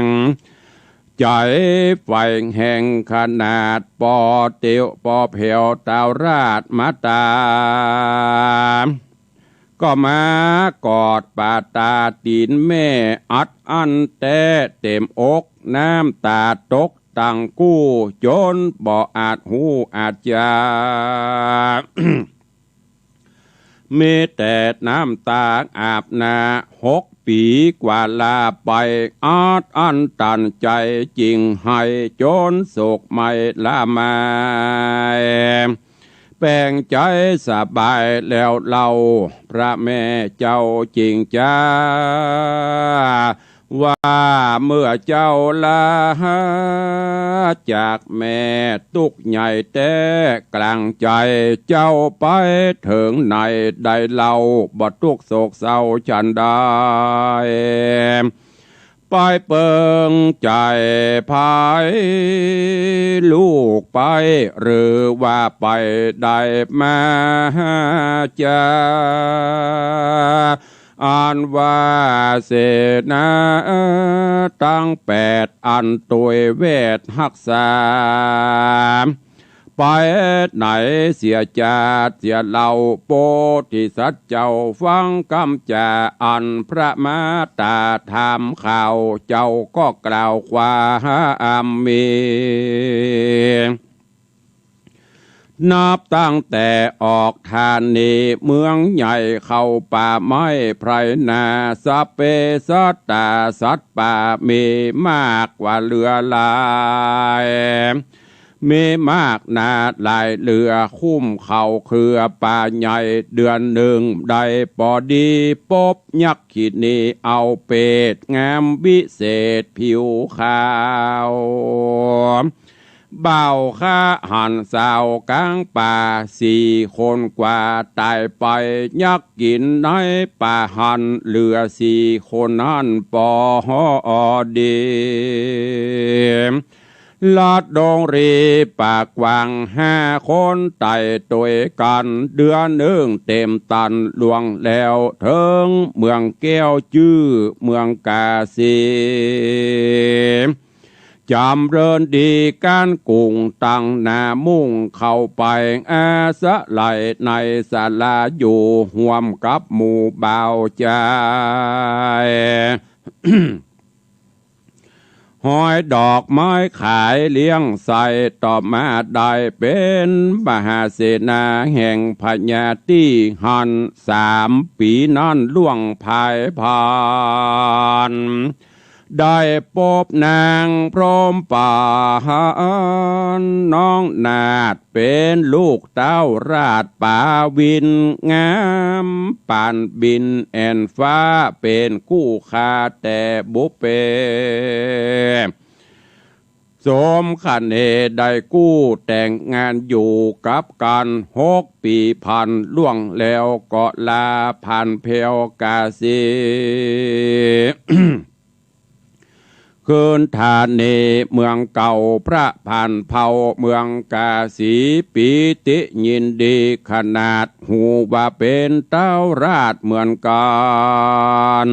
ง ใจ๋ใฝ่แห่งขนาด ปอเตียวปอแผวตาวราชมาต๋า ก็มากอดป่าต๋าตี๋นแม่ อัดอั้นแต๊เต๋มอก น้ำต๋าตกตังกู้ จ๋นบ่อาจฮู้อาจจา มีแต่น้ำต๋าอาบหน้า หกปี๋กว่าลาไป อัดอั้นตันใจ๋จิ่งไห้ จ๋นโศกไหม้ละมาย แป๋งใจ๋สบายแล้วเล่า พระแม่เจ้าจิ่งจา ว่าเมื่อเจ้าลาจากแม่ ตุ๊กข์ใหญ่แต๊กลางใจ๋ เจ้าไปเถิงไหนได้เล่า บ่ตุ๊กข์โศกเศร้าฉันใด ไปเปิงใจ๋ใผลูกไป หรือว่าไปได้มาจา อันว่าเสนาตังแปด อันตวยแวดฮักษา ไปไหนเสียจาดเสียเล่า โพธิสัตว์เจ้าฟังกำจ๋า อันพระมาต๋าถามข่าว เจ้าก็กล่าวความมี นับตั้งแต่ออกธานีเมืองใหญ่ เข้าป่าไม้ไพรนา สัพเพสัตตาสัตว์ป่ามีมากกว่าเหลือหลาย มีมากนาหลายเหลือคุ้ม เข้าเครือป่าใหญ่ เดือนหนึ่งได้ปอดี ปบยักขินีเอาเปตงามวิเศษผิวขาว บ่าวคะหันสาวกลางป่า สี่คนกว่าต๋ายไป ยักกิ๋นในป่าหั้น เหลือสี่คนนั้นปอดี ลัดดงรีป่ากว้าง ห้าคนไต่ตวยกั๋น เดือนหนึ่งเต๋มตันล่วงแล้ว เถิงเมืองแก้วจื้อเมืองกาสี จ๋ำเริญดีก๋านกุ่ง ตั้งหน้ามุ่งเข้าไป อาศัยในศาลาอยู่ ฮ่วมกับหมู่บ่าวจาย ห้อยดอกไม้ขายเลี้ยงใส่ ต่อมาได้เป๋นมหาเสนาแห่งพญาตี้หั้น สามปี๋นั้นล่วงผายผ่าน ได้ปบนางพรหมปาน น้องนาฏ เป๋นลูกเต้าราชป๋าวิน งามปานบินแอ่นฟ้า เป๋นคู่คาแต่บุพเพ สมคเนได้กู้แต่งงานอยู่กับกั๋น หกปี๋พันล่วงแล้ว ก็ลาผ่านแผวกาสี คืนธานีเมืองเก่า พระผ่านเผ่าเมืองกาสี ปีติยินดีขนาด ฮู้ว่าเป๋นเต้าราชเหมือนกั๋น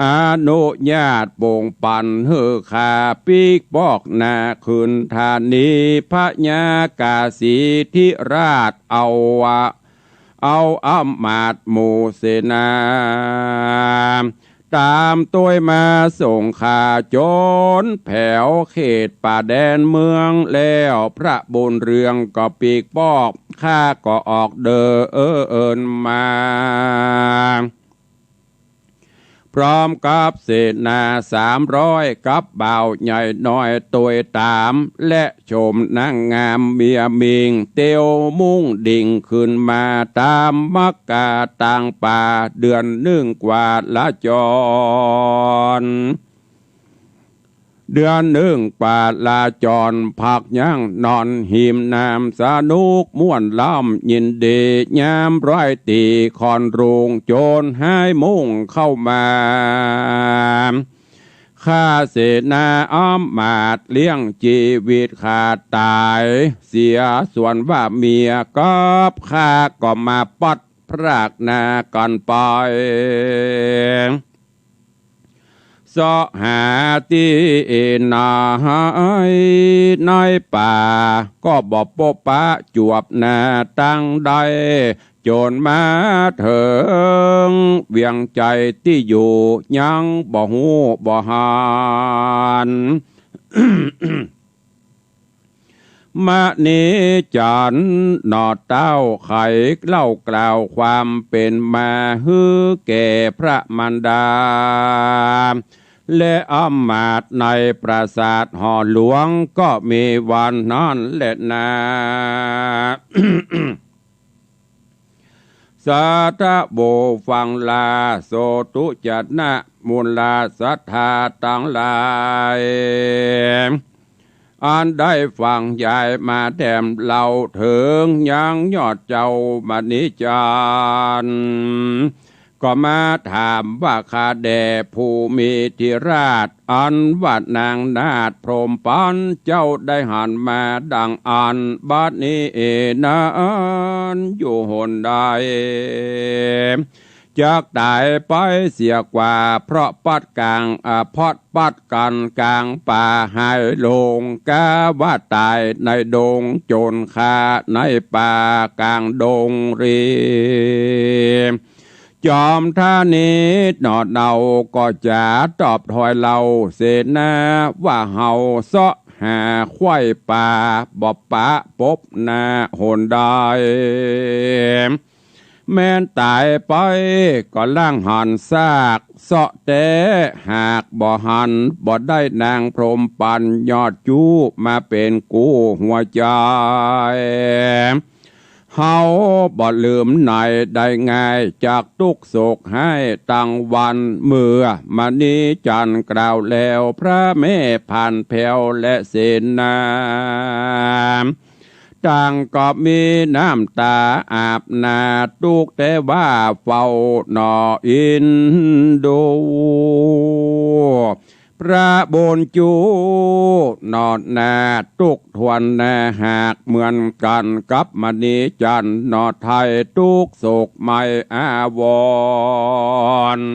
อนุญาตโป่งปันหื้อข้าปิ๊กปอกนาคืนธานี พญากาสีธิราชเอาอะ เอาอำมาตย์หมู่เสนา ต๋ามตวยมาส่งข้าจ๋นแผวเขตป่าแดนเมืองแล้ว พระบุญเรืองก็ปิ๊กปอก ข้าก็ออกเดินมา พร้อมกับเสนาสามร้อย กับบ่าวใหญ่น้อยตวยต๋าม และ ชมนางงามเมียหมิ่ง เตียวมุ่งดิ่งขึ้นมาต๋ามมักกาตางป่า เดือนนึ่งกว่าละจ๋อน เดือนนึ่งกว่าละจ๋อน พักยั้งนอนหิมน้ำ สนุกม่วนล้ำยินดี ยามร้อยตี๋ค่อนรุ่ง โจรหายมุ่งเข้ามา ข้าเสนาอำมาตย์เลี้ยงจีวิตข้าต๋ายเสีย ส่วนว่าเมียกับข้าก็มาปลัดพรากนากั๋นไป เซาะหาตี้ไหนในป่า ก็บ่ปบปะจวบนาตังใด จ๋นมาเถิงเวียงไจตี้อยู่ ยังบ่ฮู้บ่หัน มะนีจันทร์หน่อเต้าไขเล่ากล่าวความเป๋นมาหื้อแก่พระมารดา และอำมาตย์ในปราสาทหอหลวง ก็มีวันนั้นแลนา สาธะโวฟังลา โสธุจะนะมูลาศรัทธาตังหลาย อันได้ฟังยายมาแถมเล่าเถิงยังยอดเจ้ามะนีจันทร์ ก็มาถามว่า ข้าแด่ผู้มีธิราช อันว่านางนาฏพรหมปันเจ้าได้หันมาดังอั้น บัดนี้เอนั้นอยู่หนใด จักต๋ายไปเสียกว่า เพราะปัดก๋าง อ่า เพราะปัดกั๋นก๋างป่าหายหลง กาว่าต๋ายในดง จ๋นคาในป่าก๋างดงรี จอมธานีหน่อเนาก็จะตอบถอยเล่าเสนาว่า เฮาเซาะหาไขว่ป่า บ่ปะปบนาหนใด แม้นต๋ายไปก็ล่างหันซาก เซาะแต๊หากบ่หัน บ่ได้นางพรหมปันยอดจู้มาเป๋นกู้หัวใจ๋ เฮาบ่ลืมไหนได้ง่าย จักตุ๊กข์โศกฮ้ายตังวัน เมื่อมะนีจันทร์กล่าวแล้ว พระแม่ผ่านแผ้วและเสนา ต่างก็มีน้ำต๋าอาบหน้าตุ๊กข์ แต่ว่าเฝ้าหน่ออินดู พระบุญจู๋หน่อนาตุ๊กข์ถ้วนนา หากเหมือนกั๋นกับมะนีจันทร์หน่อไทย ตุ๊กข์โศกไม่อาวรณ์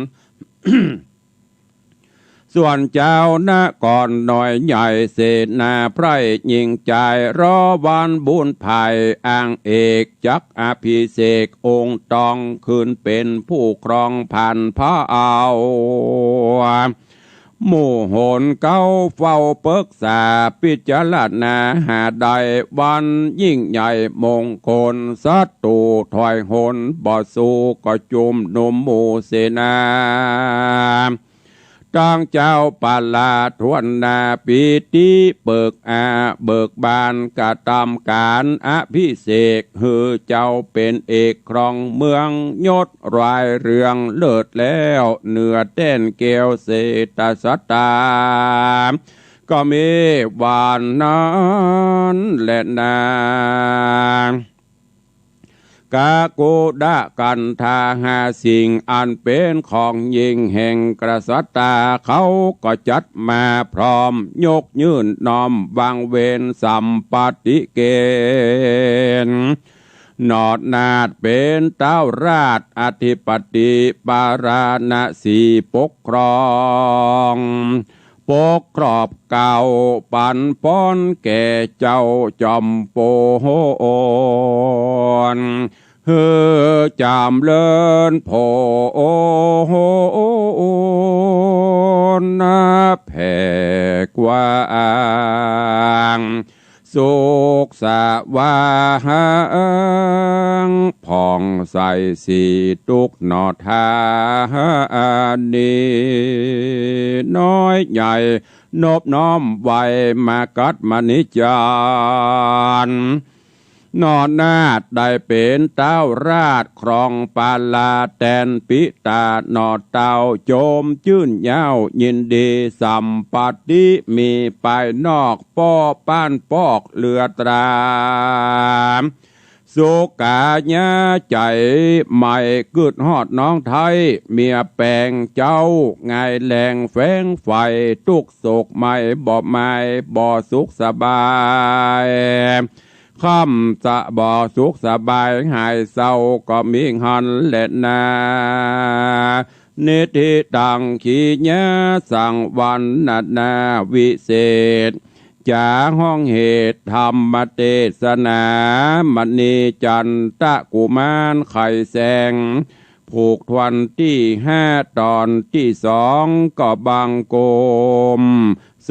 ส่วนเจ้านครน้อยใหญ่เสนาไพร่ยิ่งใจ๋ รอวันบุญไพร่อ้างเอก จักอภิเษกองค์ตอง ขึ้นเป๋นผู้ครองแผ่นพระเอา หมู่หนเก๊าเฝ้าปรึกษาพิจารณาหาได้ วันยิ่งใหญ่มงคล ศัตรูถอยหนบ่สู้ก็จุมนุมหมู่เสนา ตังเจ้าปาลาถ้วนนา ปีติเบิกอาเบิกบาน กระตำก๋านอภิเษก หื้อเจ้าเป๋นเอกครองเมือง ยศรายเรืองเลิศแล้ว เหนือแต้นแก้วเศรษฐสตา ก็มีวันนั้นแลนา กากุดะกันทาห้าสิ่ง อันเป๋นของยิ่งแห่งกษัตริย์ เขาก็จัดมาพร้อม ยกยื่นน้อมวางเวรสัมปติเกณฑ์ หน่อนาฏเป๋นเต้าราชอธิปติ ปาราณสีปกครอง ปกครอบเกล้าปันปอนแก่เจ้าจอมโปน หื้อจ๋ำเริญโผน แผ่กว้าง สุขสว่างผ่องใสสีตุ๊กข์หน่อธานี น้อยใหญ่นบน้อมไหว้มากัดมะนีจันทร์ หน่อนาฏได้เป๋นเต้าราชครองปาลาแตนปิตา หน่อเต้าโจมจื้นเย้ายินดี สัมปติมีภายนอก ป้อป้านปอกเหลือตรา ม สุขาญาใจ๋ ใหม่กึ๊ดฮอดน้องไท้ เมียแป๋งเจ้า หงายแหล่งแฝงใฝ่ ตุ๊กข์โศกใหม่บ่หมาย บ่สุขสบาย ค่ำจะบ่สุขสบาย หายเศร้าก็มีหั้นแลนา นิธิตัง ขีญา สังวรรณนาวิเศษ จ๋าฮ้องเหตุ ธรรมเตสนา มณีจันตะกุมารไขแสง ผูกถ้วนตี้ห้า ต๋อนตี้สอง ก็บังคม ส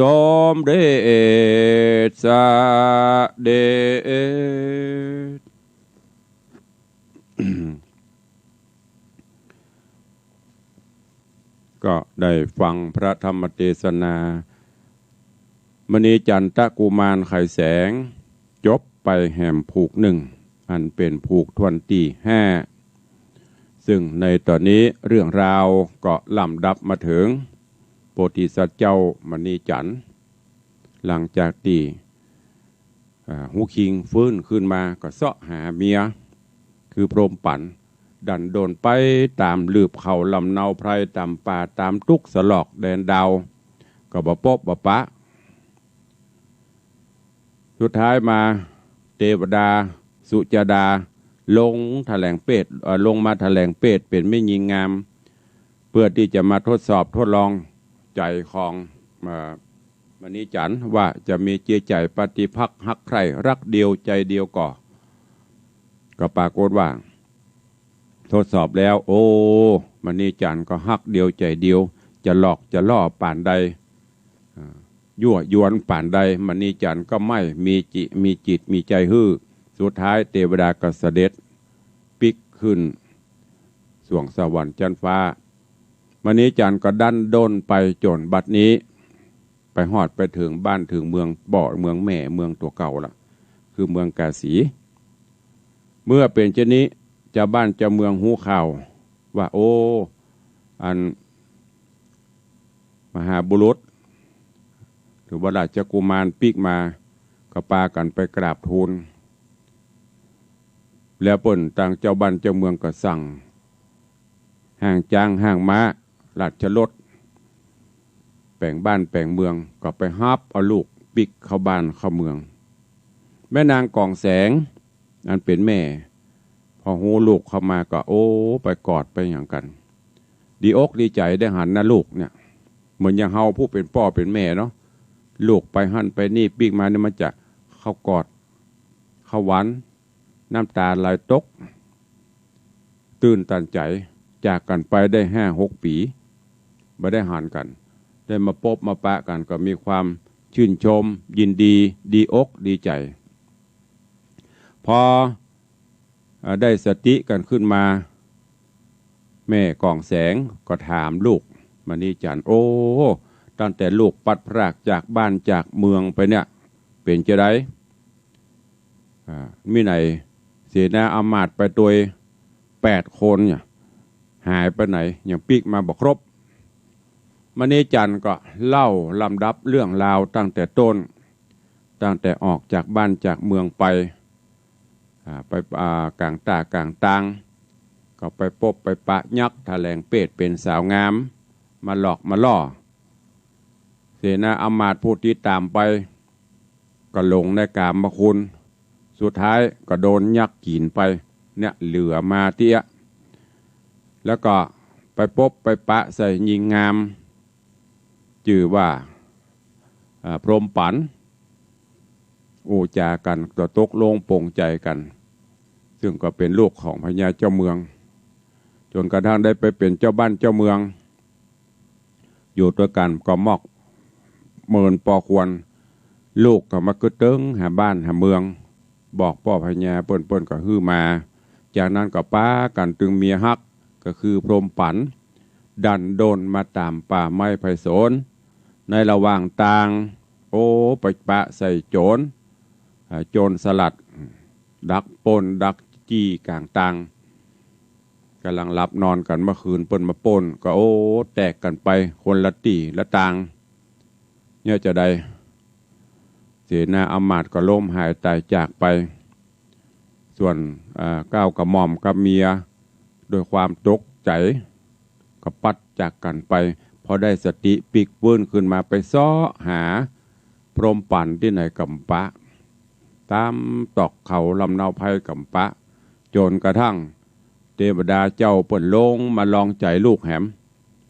มเด็จ เสด็จ ก็ได้ฟังพระธรรมเตสนา มณีจันตะกุมารไขแสง จบไปแหมผูกนึ่ง อันเป๋นผูกถ้วนตี้ห้า ซึ่งในต๋อนนี้เรื่องราวก็ลำดับมาเถิงโพธิสัตว์เจ้ามณีจันทร์ หลังจากตี้ อ่า ฮูคิงฟื้นขึ้นมาก็เซาะหาเมีย คือพรหมปั๋น ดันด้นไปต๋ามลืบเขาลำเนาไพร ต๋ามป่าต๋ามตุ๊กสะลอกแดนดาว ก็บ่ปบบ่ปะ สุดท้ายมาเตวดาสุจดาลงแถลงเพศ เอ่อ ลงมาแถลงเพศเป๋นแม่ญิงงาม เพื่อตี้จะมาทดสอบทดลองใจ๋ของ เอ่อ มณีจันทร์ว่าจะมีจิตใจ๋ปฏิภาคฮักใคร่รักเดียวใจ๋เดียวก่อ ก็ปรากฏว่า ทดสอบแล้ว โอ้ มณีจันทร์ก็ฮักเดียวใจ๋เดียว จะหลอกจะล่อปานใด อ่า ยั่วยวนปานใด มณีจันทร์ก็ไม่มีจิ มีจิตมีใจ๋หื้อ สุดท้ายเตวดาก็เสด็จปิ๊กขึ้นสวงสวรรค์จั๊นฟ้า มณีจันทร์ก็ดันด้นไปจ๋นบัดนี้ ไปฮอดไปเถิงบ้านเถิงเมืองป้อเมืองแม่เมืองตั๋วเก่าละ คือเมืองกาสี เมื่อเป๋นเช่นนี้ จาวบ้านจาวเมืองฮู้ข่าวว่า โอ้ อันมหาบุรุษ หรือว่าราชกุมารปิ๊กมา ก็ปากั๋นไปกราบทูล แล้วเปิ้นตางจาวบ้านจาวเมืองก็สั่ง ฮ้างจ๊างฮ้างม้า ราชรถ แป๋งบ้านแป๋งเมือง ก็ไปฮับเอาลูกปิ๊กเข้าบ้านเข้าเมือง แม่นางกองแสง อันเป๋นแม่ พอฮู้ลูกเข้ามาก็ โอ้ ไปกอดไปหยังกั๋น ดีอกดีใจ๋ได้หันหน้าลูกเนี่ย เหมือนอย่างเฮาผู้เป๋นป้อเป๋นแม่เนาะ ลูกไปหั้นไปนี่ปิ๊กมานี่มันจะเข้ากอด เข้าหวัน น้ำต๋าไหลตก ตื้นตันใจ๋ จากกั๋นไปได้ห้าหกปี๋ บ่ได้หันกั๋น ได้มาปบมาปะกั๋น ก็มีความชื่นชม ยินดี ดีอกดีใจ๋ พอ อ่า ได้สติกั๋นขึ้นมา แม่กองแสงก็ถามลูกมณีจันทร์ โอ้ ตั้งแต่ลูกปัดพรากจากบ้านจากเมืองไปเนี่ย เป๋นจาใด อ่า มีไหนเสนาอำมาตย์ไปตวยแปดคนเนี่ย หายไปไหน ยังปิ๊กมาบ่ครบ มณีจันทร์ก็เล่าลำดับเรื่องราวตั้งแต่ต้น ตั้งแต่ออกจากบ้านจากเมืองไป อ่า ไป อ่า ก๋างต้ากลางตาง ก็ไปปบไปปะยักษ์แถลงเพศเป๋นสาวงาม มาหลอกมาล่อ เสนาอำมาตย์ผู้ติดต๋ามไป ก็หลงในกามคุณ สุดท้ายก็โดนยักษ์กิ๋นไป เนี่ยเหลือมาเตี้ย แล้วก็ไปปบไปปะใส่ญิงงาม จื้อว่า อ่า พรหมปั๋น อู้จ๋ากั๋น ก็ตกลงปลงใจ๋กั๋น ซึ่งก็เป๋นลูกของพญาเจ้าเมือง จ๋นกระทั่งได้ไปเป๋นเจ้าบ้านเจ้าเมือง อยู่ตวยกั๋นก็มอกเมินปอควร ลูกก็มากึ๊ดเติงหาบ้านหาเมือง บอกป้อพญาเปิ้น เปิ้นก็หื้อมา จากนั้นก็ปากั๋นตึงเมียฮัก ก็คือพรหมปั๋น ดันด้นมาต๋ามป่าไม้ไพศาล ในระหว่างตาง โอ้ ไปปะใส่โจ๋ร อ่า โจ๋รสลัด ดักปล้นดักจี้ก๋างตาง ก่ำลังหลับนอนกั๋นเมื่อคืนเปิ้นมาปล้น ก็ โอ้ แตกกั๋นไปคนละตี้ละตาง เนี่ยจาใด เสนาอำมาตย์ก็ล้มหายต๋ายจากไป ส่วน อ่า เกล้ากระหม่อมกับเมีย ด้วยความตกใจ๋ ก็ปัดจากกั๋นไป พอได้สติปิ๊กฟื้นขึ้นมา ไปเซาะหาพรหมปั๋นตี้ไหนก็บ่ปะ ต๋ามตอกเขาลำเนาไพรก็บ่ปะ จ๋นกระทั่งเตวดาเจ้าเปิ้นลงมาลองใจ๋ลูกแหม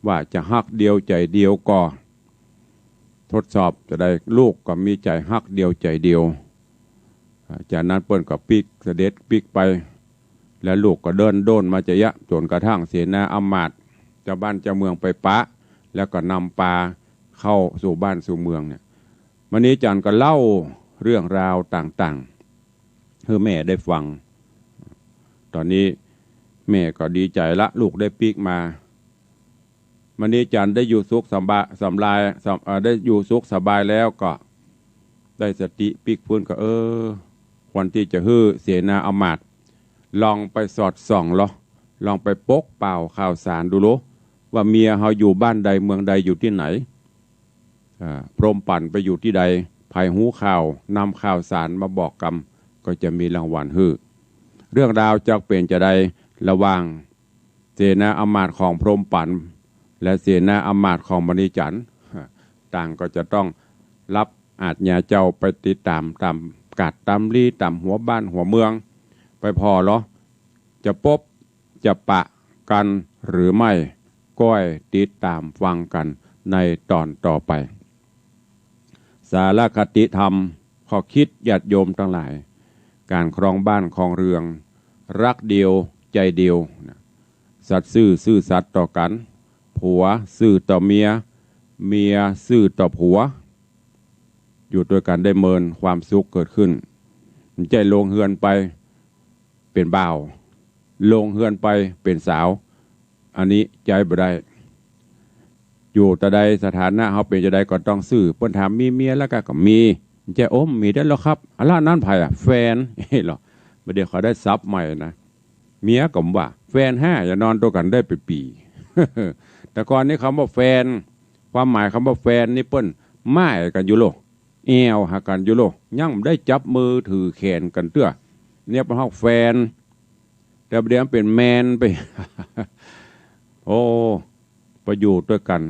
ว่าจะฮักเดียวใจ๋เดียวก่อ ทดสอบจะใดลูกก็มีใจ๋ฮักเดียวใจ๋เดียว อ่า จากนั้นเปิ้นก็ปิ๊ก เสด็จปิ๊กไป แล้วลูกก็เดินด้นมาจะเยียะ จ๋นกระทั่งเสนาอำมาตย์ เจ้าบ้านเจ้าเมืองไปปะ แล้วก็นำปาเข้าสู่บ้านสู่เมืองเนี่ย มณีจันทร์ก็เล่าเรื่องราวต่างๆ หื้อแม่ได้ฟัง ต๋อนนี้แม่ก็ดีใจ๋ละ ลูกได้ปิ๊กมา มณีจันทร์ได้อยู่สุขสำบาย สำราย สำ เอ่อ ได้อยู่สุขสบายแล้วก็ได้สติปิ๊กฟื้นก็ เออ ควรตี้จะหื้อเสนาอำมาตย์ลองไปสอดส่องลอ ลองไปปกเป่าข่าวสารดูลอ ว่าเมียเฮาอยู่บ้านใดเมืองใด อยู่ตี้ไหน อ่า พรหมปั๋นไปอยู่ตี้ใด ใผฮู้ข่าวนำข่าวสารมาบอกกำ ก็จะมีรางวัลหื้อ เรื่องราวจะเป๋นจะใดระหว่าง เสนาอำมาตย์ของพรหมปั๋น และเสนาอำมาตย์ของมณีจันทร์ ต่างก็จะต้องรับอาจญาเจ้าไปติดต๋ามต๋ามกาดต๋ามลี้ต๋ามหัวบ้านหัวเมือง ไปผ่อลอ จะปบจะปะกั๋นหรือไม่ ก้อยติดต๋ามฟังกั๋นในต๋อนต่อไป สารคติธรรม ข้อคิดญาติโยมตังหลาย ก๋านครองบ้านครองเรือน ฮักเดียวใจ๋เดียวนะ สัตย์ซื่อซื่อสัตย์ต่อกั๋น ผัวซื่อต่อเมีย เมียซื่อต่อผัว อยู่ตวยกั๋นได้เมิน ความสุขเกิดขึ้น บ่ใจ้ลงเฮือนไปเป๋นบ่าว ลงเฮือนไปเป๋นสาว อันนี้ใจ๊บ่ได้ อยู่ตะใดสถานะเฮาเป๋นจาใดก็ต้องซื่อ เปิ้นถามมีเมียแล้วกา ก็มี บ่ใจ้ โอ้ มีได้แล้วครับ อะละ นั้นใผอะ แฟน เฮ้ยเหรอ บ่าเดี่ยวเขาได้ศัพท์ใหม่นะ เมียก็บ่า แฟนห้า อย่านอนตวยกั๋นได้เป๋นปี๋ แต่ก่อนนี้กำว่าแฟน ความหมายกำว่าแฟนนี่เปิ้นหม้ายกั๋นอยู่โล แอ่วหากั๋นอยู่โล ยังบ่ได้จับมือถือแขนกั๋นเตื้อ เนี่ยเปิ้นฮ้องแฟน แต่บ่าเดี่ยวมันเป๋นแมนไป โอ้ ไปอยู่ตวยกั๋น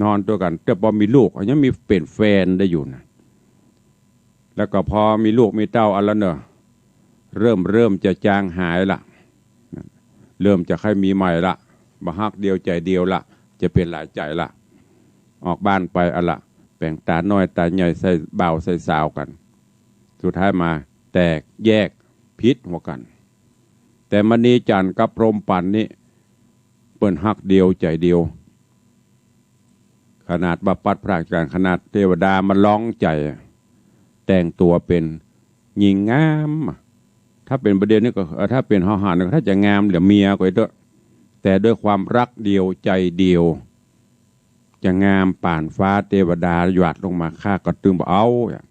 นอนตวยกั๋น แต่ปอมีลูกยังมีเป๋นแฟนได้อยู่นะ แล้วก็ปอมีลูกมีเต้าอันละเนาะ เริ่ม เริ่มจะจางหายละ เริ่มจะใค่มีใหม่ละ บ่ฮักเดียวใจ๋เดียวละ จะเป๋นหลายใจ๋ละ ออกบ้านไปอันละ แป๋งต๋าน้อยต๋าใหญ่ ใส่บ่าวใส่สาวกั๋น สุดท้ายมาแตกแยกผิดหัวกั๋น แต่มณีจันทร์กับพรหมปั๋นนี่ เปิ้นฮักเดียวใจ๋เดียว ขนาดว่าปัดพรากจากกั๋น ขนาดเตวดามาลองใจ๋ แต่งตั๋วเป๋นญิงงาม ถ้าเป๋นบ่าเดี่ยวนี้ก็ เอ่อ ถ้าเป๋นเฮาหันก็ถ้าจะงามเหลือเมียก็เต๊อะ แต่ด้วยความฮักเดียวใจ๋เดียว จะงามป๋านฟ้าเตวดาหยาดลงมา ข้าก็ตึงบ่เอาอะ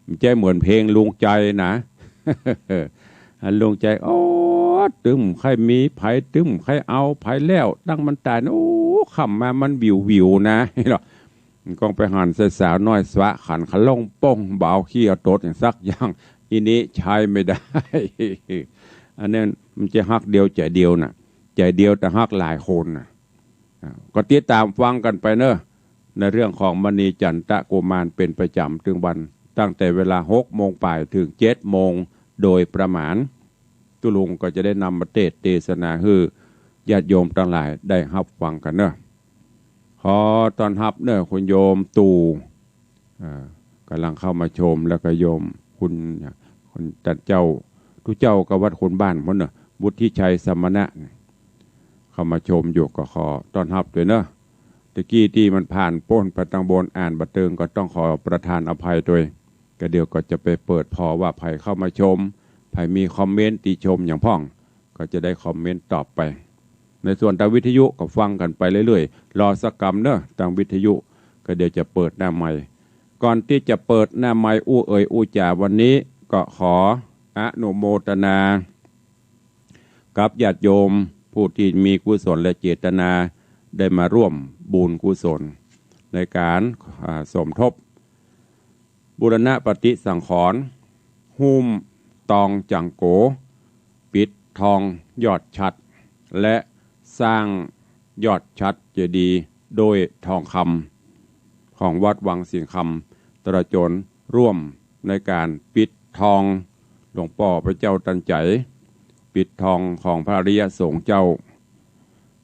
มันจะเหมือนเพลงลุงใจ๋นะ อันลุงใจ๋ โอ้ ตึงใค่มีใผ ตึงใค่เอาใผแล้ว ตั้งมันต๋ายนะ โอ้ ค่ำมามันวิววิวนะ เนาะ มันก็ไปหันใส่สาวน้อยสวะขันขะล่องป้อง บ่เอาขี้เอาตดอย่างสักอย่าง อีนี้ใจ๊บ่ได้ อันนั้นมันจะฮักเดียวใจ๋เดียวน่ะ ใจ๋เดียวแต่ฮักหลายคนน่ะ อ่า ก็ติดต๋ามฟังกั๋นไปเนาะ ในเรื่องของมณีจันทกุมารเป๋นประจ๋ำตึงวัน ตั้งแต่เวลาหกโมงป๋ายเถิงเจ็ดโมงโดยประมาณ ตุ๊ลุงก็จะได้นำมาเตสน์เตสนาหื้อญาติโยมตังหลายได้ฮับฟังกั๋นเนาะ ขอต้อนฮับเนาะ คุณโยมตู่ อ่า ก่ำลังเข้ามาชม แล้วก็โยมคุณ คุณตันเจ้า ตุ๊เจ้าก็วัดคนบ้านพุ้นเนาะ วุฒิชัยสมณะ เข้ามาชมอยู่ ก็ขอต้อนฮับตวยเนาะ ตะกี้ตี้มันผ่านป๊นไปตางบน อ่านบ่เติงก็ต้องขอประทานอภัยตวย ก็เดี๋ยวก็จะไปเปิดผ่อว่าใผเข้ามาชม ใผมีคอมเมนต์ติชมหยังพ่อง ก็จะได้คอมเมนต์ตอบไป ในส่วนตางวิทยุก็ฟังกั๋นไปเรื่อยๆ รอสักกำเนาะ ตางวิทยุ ก็เดี๋ยวจะเปิดหน้าไมค์ ก่อนตี้จะเปิดหน้าไมค์อู้เอ่ยอู้จ๋าวันนี้ ก็ขออนุโมทนา กับญาติโยมผู้ตี้มีกุศลและเจตนา ได้มาร่วมบุญกุศล ในก๋าน อ่า สมทบ บูรณะปฏิสังขรณ์ หุ้ม ตองจั่งโก๋ ปิดทองยอดฉัตร และสร้างยอดฉัตรเจดีย์ด้วยทองคำ ของวัดวังสิงห์คำ ตลอดจ๋นร่วมในก๋านปิดทองหลวงป้อพระเจ้าตันใจ๋ ปิดทองของพระอริยสงฆ์เจ้า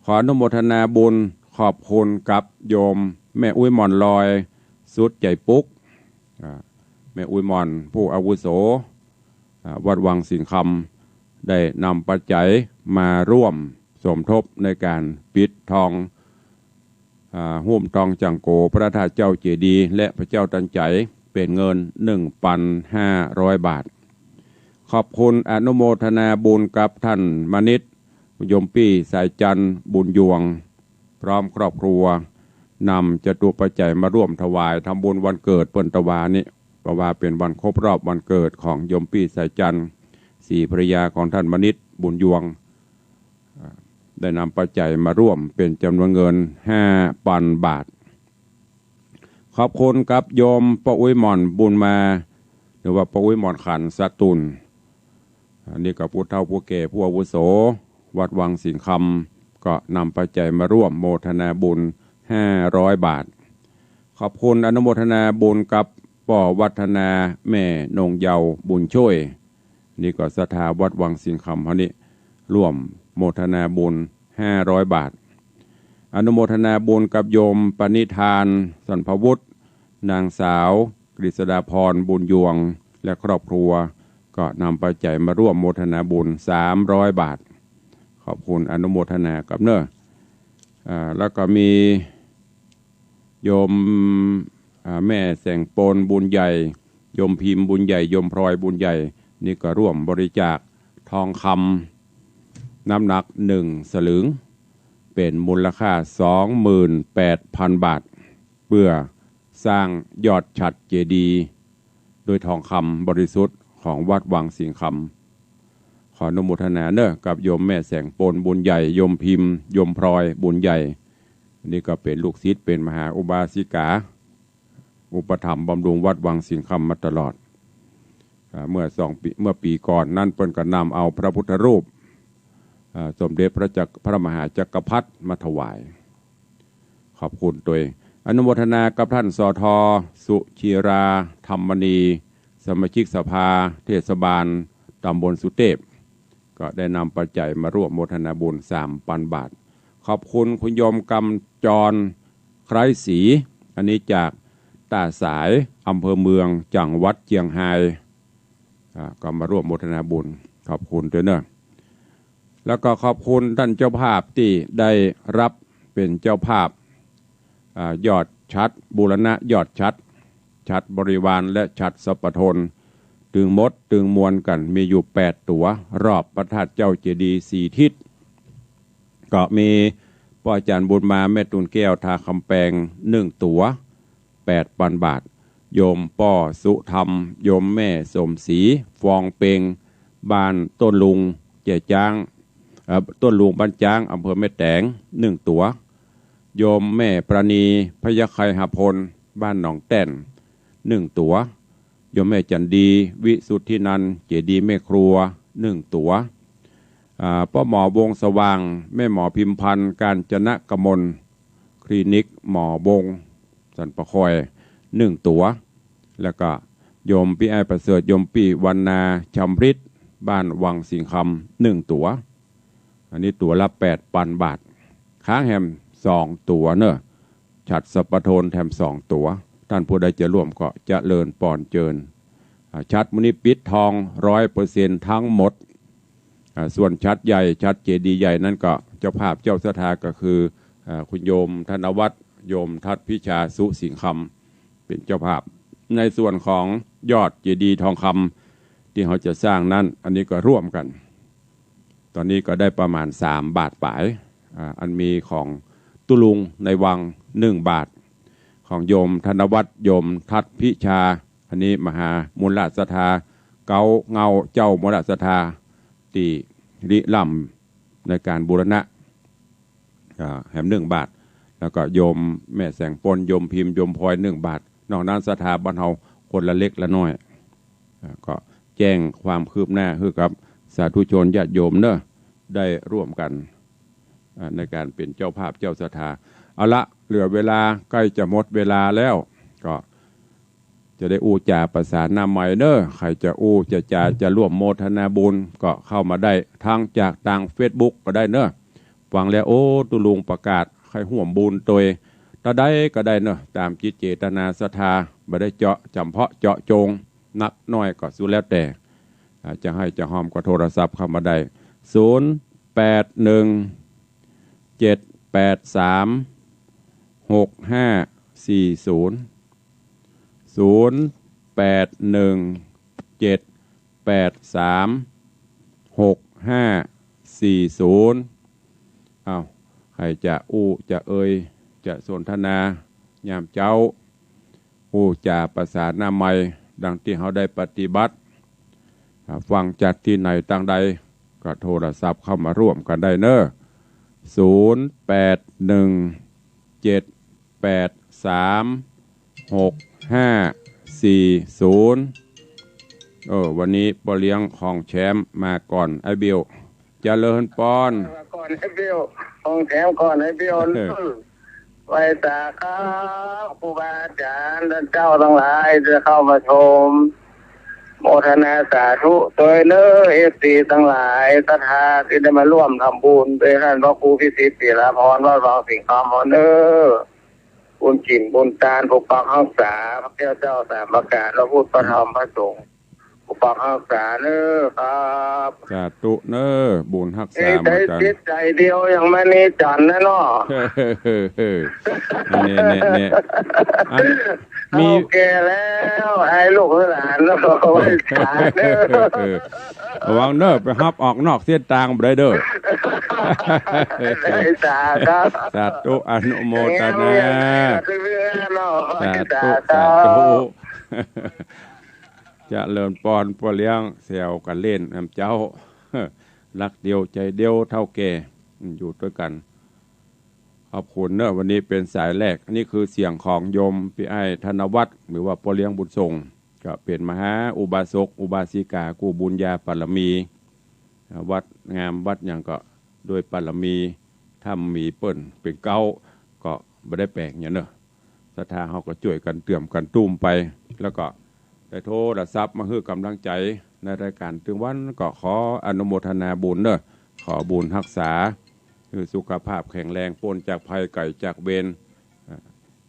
ขออนุโมทนาบุญ ขอบคุณกับโยมแม่อุ๊ยหม่อนลอย สุดใจ๋ปุ๊ก อ่า แม่อุ๊ยหม่อนผู้อาวุโส อ่า วัดวังสิงห์คำ ได้นำปัจจัยมาร่วมสมทบในก๋านปิดทอง อ่า หุ้มตองจั่งโก๋พระธาตุเจ้าเจดีย์และพระเจ้าตันใจ๋ เป๋นเงินหนึ่งปันห้าร้อยบาท ขอบคุณอนุโมทนาบุญกับท่านมณิษฐ์ โยมปี้สายจันทร์ บุญยวง พร้อมครอบครัว นำจตุปัจจัยมาร่วมถวายทำบุญวันเกิดเปิ้นตะวานี้ เพราะว่าเป๋นวันครบรอบวันเกิดของโยมปี้สายจันทร์ ศรีภรรยาของท่านมณิษฐ์ บุญยวง อ่า ได้นำปัจจัยมาร่วมเป๋นจ๋ำนวนเงินห้าปันบาท ขอบคุณกับโยมป้ออุ๊ยหม่อนบุญมา หรือว่าป้ออุ๊ยหม่อนขันสตูล อันนี้ก็ผู้เฒ่าผู้แก่ผู้อาวุโส วัดวังสิงห์คำ ก็นำปัจจัยมาร่วมโมทนาบุญห้าร้อยบาท ขอบคุณอนุโมทนาบุญกับป้อวัฒนา แม่นงเยาว์ บุญช่วย นี่ก็ศรัทธาวัดวังสิงห์คำเฮานี้ ร่วมโมทนาบุญห้าร้อยบาท อนุโมทนาบุญกับโยมปณิธาน สันพวุฒิ นางสาวกฤษดาพร บุญยวง และครอบครัว ก็นำปัจจัยมาร่วมโมทนาบุญสามร้อยบาท ขอบคุณอนุโมทนากับเน้อ อ่า แล้วก็มี โยม อ่า แม่แสงปนบุญใหญ่ โยมพิมพ์บุญใหญ่ โยมพลอยบุญใหญ่ นี่ก็ร่วมบริจาคทองคำน้ำหนักหนึ่งสลึง เป๋นมูลค่าสองหมื่นแปดพันบาท เปื้อสร้างยอดฉัตรเจดีย์ โดยทองคำบริสุทธิ์ของวัดวังสิงห์คำ ขออนุโมทนาเน้อ กับโยมแม่แสงปนบุญใหญ่ โยมพิมพ์ โยมพลอยบุญใหญ่ นี่ก็เป๋นลูกศิษย์ เป๋นมหาอุบาสิกา อุปถัมภ์บำรุงวัดวังสิงห์คำมาตลอด อ่า เมื่อสองปี เมื่อปี๋ก่อนนั้นเปิ้นก็นำเอาพระพุทธรูป อ่า สมเด็จพระจักร พระมหาจักรพรรดิมาถวาย ขอบคุณตวย อนุโมทนากับท่าน สท สุชีรา ธรรมมณี สมาชิกสภาเทศบาลตำบลสุเตพ ก็ได้นำปัจจัยมาร่วมโมทนาบุญสามปันบาท ขอบคุณคุณโยมกำจร ไคร้ศรี อันนี้จากต้าสาย อำเภอเมือง จังหวัดเจียงฮาย อ่า ก็มาร่วมโมทนาบุญ ขอบคุณตวยเน้อ แล้วก็ขอบคุณต้านเจ้าภาพตี้ได้ฮับเป๋นเจ้าภาพ อ่า ยอดฉัตร บูรณะยอดฉัตร ฉัตรบริวารและฉัตรสัพพะโทน ตึงหมดตึงมวลกั๋นมีอยู่แปดตั๋ว รอบพระธาตุเจ้าเจดีย์สี่ทิศ ก็มีป้ออาจ๋ารย์บุญมา แม่ตูนแก้ว ท่าคำแปง หนึ่งตั๋ว แปดปันบาท โยมป้อสุธรรม โยมแม่สมศรี ฟองเปง บ้านต้นลุง แก่จ๊าง เอ่อ ต้นลุงบ้านจ๊าง อำเภอแม่แตง หนึ่งตั๋ว โยมแม่ปราณี พยัคฆไคหพล บ้านหนองแต้น หนึ่งตั๋ว โยมแม่จันดี วิสุทธินันท์ เจดีย์แม่ครัว หนึ่งตั๋ว อ่า ป้อหมอวงศ์สว่าง แม่หมอพิมพรรณ กาญจนกมล คลินิกหมอวงศ์ สันป่าคอย หนึ่งตั๋ว แล้วก็โยมปี้อ้ายประเสริฐ โยมปี้วรรณา ชำริด บ้านวังสิงห์คำ หนึ่งตั๋ว อันนี้ตั๋วละแปดปันบาท ค้างแหมสองตั๋วเน้อ ฉัตรสัพพะโทนแถมสองตั๋ว ต้านผู้ใดจะร่วมก็เจริญปอนเจิญ อ่า ฉัตรมื้อนี้ปิดทองร้อยเปอร์เซ็นต์ทั้งหมด อ่า ส่วนฉัตรใหญ่ ฉัตรเจดีย์ใหญ่นั้นก็เจ้าภาพเจ้าศรัทธาก็คือ อ่า คุณโยมธนวัฒน์ โยมทัศน์พิชา สุสิงห์คำ เป๋นเจ้าภาพ ในส่วนของยอดเจดีย์ทองคำตี้เฮาจะสร้างนั้น อันนี้ก็ร่วมกั๋น ต๋อนนี้ก็ได้ประมาณสามบาทป๋าย อ่า อันมีของตุ๊ลุงในวัง หนึ่งบาท ของโยมธนวัฒน์ โยมทัศน์พิชา อันนี้มหามูลศรัทธา เก๊าเงาเจ้ามูลศรัทธา ตี้ริเริ่มในก๋านบูรณะ อ่า แหมหนึ่งบาท แล้วก็โยมแม่แสงปน โยมพิมพ์ โยมพลอย หนึ่งบาท นอกนั้นศรัทธาบ้านเฮาคนละเล็กละน้อย อ่า ก็ แจ้งความคืบหน้าหื้อกับสาธุชนญาติโยมเนาะ ได้ร่วมกั๋น อ่า ในก๋านเป๋นเจ้าภาพเจ้าศรัทธา เอาละ เหลือเวลาใก้จะหมดเวลาแล้ว ก็ จะได้อู้จ๋าประสานหน้าใหม่เนาะ ใผจะอู้จะจ๋าจะร่วมโมทนาบุญก็เข้ามาได้ ทั้งจากตางเฟซบุ๊กก็ได้เนาะ ฟังแล้ว โอ้ ตุ๊ลุงประกาศใค่ฮ่วมบุญตวย ตาใดก็ได้เนาะ ต๋ามจิตเจตนาศรัทธา บ่ได้เจาะจ๋ำเพาะเจาะจง นักน้อยก็สุดแล้วแต่ อ่า จะไห้จะฮอมก็โทรศัพท์เข้ามาได้ ศูนย์ แปด หนึ่ง เจ็ด แปด สาม หก ห้า สี่ ศูนย์ ศูนย์ แปด หนึ่ง เจ็ด แปด สาม หก ห้า สี่ ศูนย์ เอ้า ใผจะอู้จะเอ่ยจะสนทนายามเจ๊า อู้จ๋าประสานหน้าใหม่ ดังตี้เฮาได้ปฏิบัติ อ่า ฟังจากตี้ไหนตางใด ก็โทรศัพท์เข้ามาร่วมกั๋นได้เนาะ ศูนย์ แปด หนึ่ง เจ็ด แปด สาม หก ห้า สี่ ศูนย์ เออ วันนี้ป้อเลี้ยงของแชมป์มาก่อนไอ้เบล เจริญปอน มาก่อนไอ้เบล ของแชมป์ก่อนไอ้เบล เออ ไหว้สาครับ ครูบาอาจ๋ารย์ ต้านเจ้าตังหลายตี้เข้ามาชม โมทนาสาธุตวยเน้อ เอฟซีตังหลาย ศรัทธาตี้ได้มาร่วมทำบุญตวยต้านพระครูพิสิทธิ์ ศิลาภรณ์ วัดวังสิงห์คำเฮาเน้อ บุญกิ๋นบุญตาน ปกปักฮักษา พระแก้วเจ้าสามประก๋าน พระพุทธ พระธรรม พระสงฆ์ ปกปักฮักษาเน้อครับ สาธุเน้อ บุญฮักษา เอ้ย เหมือนกั๋น ใจ๋จิตใจ๋เดียวอย่างมณีจันทร์นะเนาะ เนี่ย เนี่ย เนี่ย อัน มี เฒ่าแก่แล้ว ไอ้ลูกหลานเนาะ ไหว้สาเน้อ ระวังเน้อ ไปฮับออกนอกเส้นตางบ่ได้เน้อ ไหว้สาครับ สาธุ อนุโมทนา อย่างเงี้ย เนาะ ไหว้สาครับ สาธุ สาธุ เจริญปอน ป้อเลี้ยง แซวกั๋นเล่นนำเจ้า รักเดียวใจ๋เดียวเฒ่าแก่ อืม อยู่ตวยกั๋น ขอบคุณเน้อ วันนี้เป๋นสายแรก อันนี้คือเสียงของโยมปี้อ้ายธนวัฒน์ หรือว่าป้อเลี้ยงบุญส่ง ก็เป๋นมหาอุบาสกอุบาสิกากู้บุญญาปารมี อ่า วัดงามวัดหยังก็ด้วยปารมีธรรมมีเปิ้นเป๋นเก๊า ก็บ่ได้แปลกหยังเนาะ ศรัทธาเฮาก็จ้วยกั๋นเติมกั๋นตุ้มไป แล้วก็ได้โทรศัพท์มาหื้อก๋ำลังใจ๋ในรายก๋านตึงวัน ก็ขออนุโมทนาบุญเนาะ ขอบุญฮักษา หื้อสุขภาพแข็งแรง ป๊นจากภัยไก๋จากเวร อ่า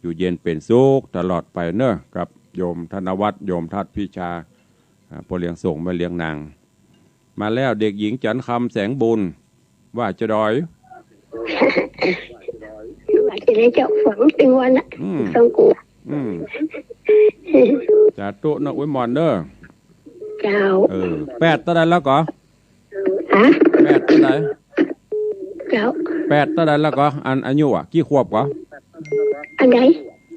อยู่เย็นเป๋นสุขตลอดไปเนาะ กับโยมธนวัฒน์ โยมทัดพิชา อ่า ป้อเลี้ยงส่ง แม่เลี้ยงนาง มาแล้ว เด็กหญิงจันทร์คำ แสงบุญ ว่าจะดอย ว่าจะได้เจ้า ฟังตึงวันละ อืม สองกู อืม สาธุเนาะ อุ๊ยหม่อนเน้อ เจ้า เออ แปดเต้าใดแล้วก่อ ฮะ แปดเต้าใด เจ้า แปดเต้าใดแล้วก่อ อันอายุอะ กี่ขวบก่อ อันใด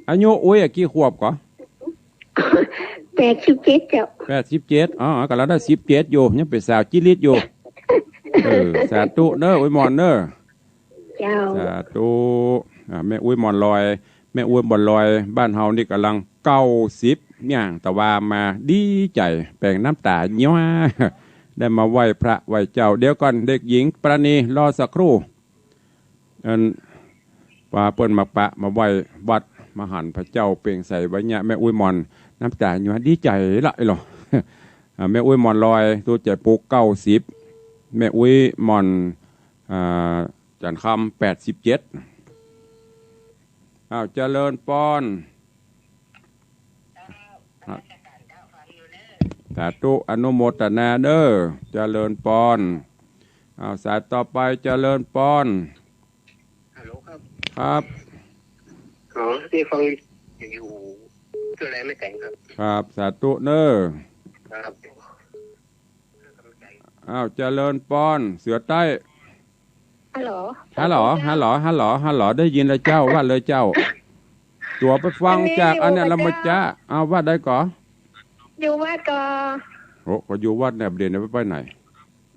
อายุอุ๊ยอะ กี่ขวบก่อ แปดสิบเจ็ดเจ้า แปดสิบเจ็ด อ๋อ ก็ละได้สิบเจ็ดอยู่ ยังเป๋นสาวจิ๊ลิดอยู่ เออ สาธุเน้อ อุ๊ยหม่อนเน้อ เจ้า สาธุ อ่า แม่อุ๊ยหม่อนลอย แม่อุ๊ยหม่อนลอย บ้านเฮานี่ก่ำลังเก้าสิบ ย่างตะวามา ดีใจ๋ แป๋งน้ำต๋าย้อย ได้มาไหว้พระไหว้เจ้า เดี๋ยวก่อน เด็กหญิงปราณี รอสักครู่ อัน ว่าเปิ้นมาปะมาไหว้วัด มาหันพระเจ้าเปล่งใสไว้เนี่ย แม่อุ๊ยหม่อน น้ำต๋าย้อย ดีใจ๋ละไอ้หลอ อ่า แม่อุ๊ยหม่อนลอย ตู้ใจ๋ปุ๊ก เก้าสิบ แม่อุ๊ยหม่อน อ่า จันทร์คำ แปดสิบเจ็ด อ้าว เจริญปอน สาธุ อนุโมทนาเน้อ เจริญปอน อ้าว สายต่อไป เจริญปอน ฮัลโหลครับ ครับ อ๋อ นี่ฟังอยู่ เจ้าแหลมแม่แตงครับ ครับ สาธุเน้อ ครับ อ้าว เจริญปอน เสือใต้ ฮัลโหล ฮัลโหล ฮัลโหล ฮัลโหล ฮัลโหล ได้ยินแล้วเจ้า ว่าเลยเจ้า ตั๋วไปฟังจากอันเนี้ย ละมะจ๊ะ เอา ว่าได้ก่อ อยู่วัดก่อ โอ้ ก็อยู่วัดเนี่ย เดี๋ยวนี้ไปไหน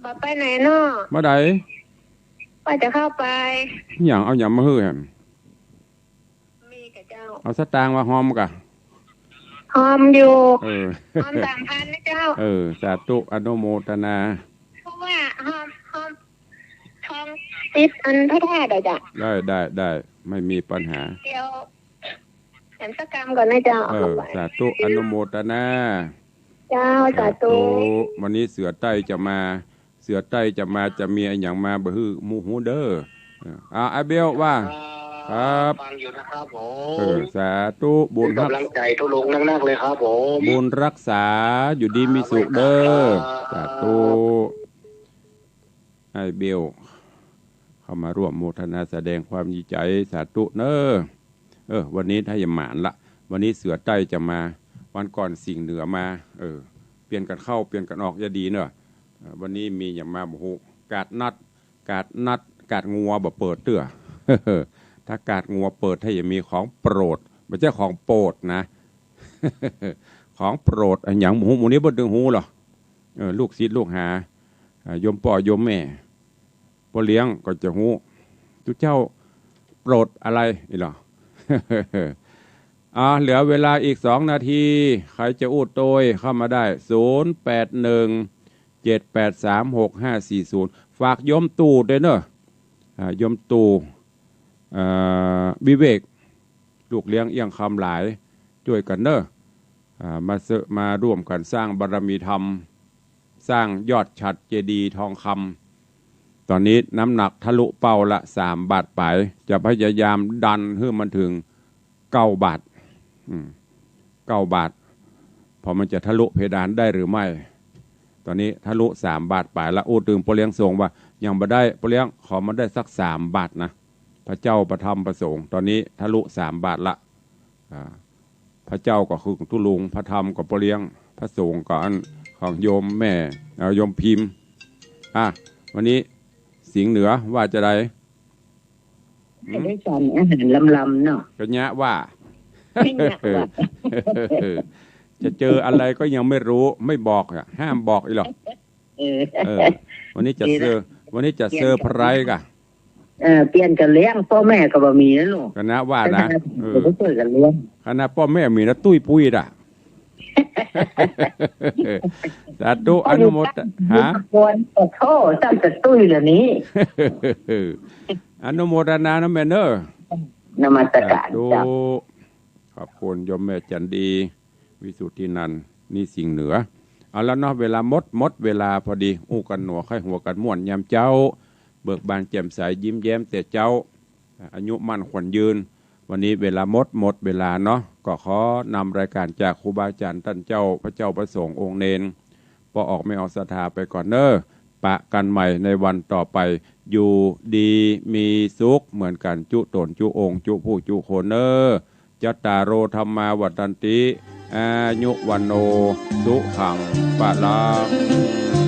บ่ไปไหนเนาะ เมื่อใด ว่าจะเข้าไป หยัง เอาหยังมาหื้อแหม มีกะเจ้า เอาสตางค์มาฮอมกะ ฮ ฮอมอยู่ เออ ฮอมสามพันนะเจ้า เออ สาธุ อนุโมทนา เพราะว่าฮอม ฮอม ทองติดอันพระธาตุอะเจ้า ได้ ได้ ได้ ไม่มีปัญหา เดี๋ยวฉันสักกำก่อนนะเจ้า เออ สาธุ อนุโมทนา เจ้า สาธุ สาธุ วันนี้เสือใต้จะมา เสือใต้จะมา จะมีอะหยังมาบ่หื้อหมู่ฮู้เด้อ เออ อ่า อาเบลว่า ครับ ฟังอยู่นะครับผม เออ สาธุ บุญฮัก เป็นกำลังใจทุลุงนักๆเลยครับผม บุญฮักษา อยู่ดีมีสุขเด้อ ครับ สาธุ อาเบล เข้ามาร่วมโมทนาแสดงความดีใจ๋ สาธุเน้อ เออ วันนี้ถ้าอย่าหมานละ วันนี้เสือใต้จะมา วันก่อนสิงห์เหนือมา เออ เปลี่ยนกั๋นเข้า เปลี่ยนกั๋นออก อย่าดีเน้อ เออ วันนี้มีอะหยังมาบ่ฮู้ กาดนัด กาดนัด กาดงัวบ่เปิดเตื้อ ถ้ากาดงัวเปิด ถ้าอย่ามีของโปรด บ่ใจ้ของโปรดนะ ของโปรดอะหยังบ่ฮู้ หมู่นี้บ่ตึงฮู้หรอ เออ ลูกศิษย์ลูกหา อ่า โยมป้อโยมแม่ ป้อเลี้ยงก็จะฮู้ ตุ๊เจ้าโปรดอะไร นี่หรอ อ่า เหลือเวลาอีกสองนาที ใผจะอู้โตยเข้ามาได้ ศูนย์แปดหนึ่ง เจ็ดแปดสาม หกห้าสี่ศูนย์ ฝากโยมตู่ด้วยเน้อ อ่า โยมตู่ เอ่อ วิเวก ลูกเลี้ยงเอี้ยงคำหลาย จ้วยกั๋นเน้อ อ่า มาเซอะ มาร่วมกั๋นสร้างบารมีธรรม สร้างยอดฉัตรเจดีย์ทองคำ ต๋อนนี้น้ำหนักทะลุเป้าละ สามบาทป๋าย จะพยายามดันหื้อมันเถิง เก้าบาท อืม เก้าบาท พอมันจะทะลุเพดานได้หรือไม่ ต๋อนนี้ทะลุสามบาทป๋ายละ อู้ตึงป้อเลี้ยงส่งว่า ยังบ่ได้ ป้อเลี้ยงขอมาได้สักสามบาทนะ พระเจ้า พระธรรม พระสงฆ์ ต๋อนนี้ทะลุสามบาทละ อ่า พระเจ้าก็คือตุ๊ลุง พระธรรมก็ป้อเลี้ยง พระสงฆ์ก็อันของโยมแม่ เอ่อ โยมพิมพ์ อ่ะ วันนี้สิงห์เหนือว่าจะได หืม ได้ฉันอาหารลำๆเนาะ ก็เยียะว่า ไม่เยียะว่า จะเจออะไรก็ยังไม่รู้ ไม่บอกอะ ห้ามบอกอีหรอก เออ เออ วันนี้จะเซอร์ วันนี้จะเซอร์ไพรส์ก่ะ เออ เปลี่ยนกั๋นเลี้ยง ป้อแม่ก็บ่มีนะลูก ก็นะว่านะ เออ ก็ช่วยกั๋นเลี้ยง ขนาดป้อแม่มีนะ ตุ้ยปุ้ยด่ะ สาธุ อนุโมท ฮะ ควรขอโทษ ตั้งแต่ตุ้ยเหล่านี้ อนุโมทนานะแม่เน้อ นมัสการ สาธุ เจ้า ขอบคุณโยมแม่จันดี วิสุทธินันท์ นี่สิงห์เหนือ เอาละเนาะ เวลาหมด หมดเวลาพอดี อู้กั๋นหนัว ใค่หัวกั๋นม่วนยามเจ๊า เบิกบานแจ่มใส ยิ้มแย้มแต่เจ๊า อายุมั่นขวัญยืน วันนี้เวลาหมด หมดเวลาเนาะ ก็ขอนำรายการจากครูบาอาจ๋ารย์ต้านเจ้า พระเจ้าพระสงฆ์องค์เณร ป้อออกแม่ออกศรัทธาไปก่อนเน้อ ปะกั๋นใหม่ในวันต่อไป อยู่ดีมีสุขเหมือนกั๋นจุ๊ต๋นจุ๊องค์จุ๊ผู้จุ๊คนเน้อ จัตตาโร ธัมมา วัฑฒันติ อายุ วัณโณ สุขัง พลัง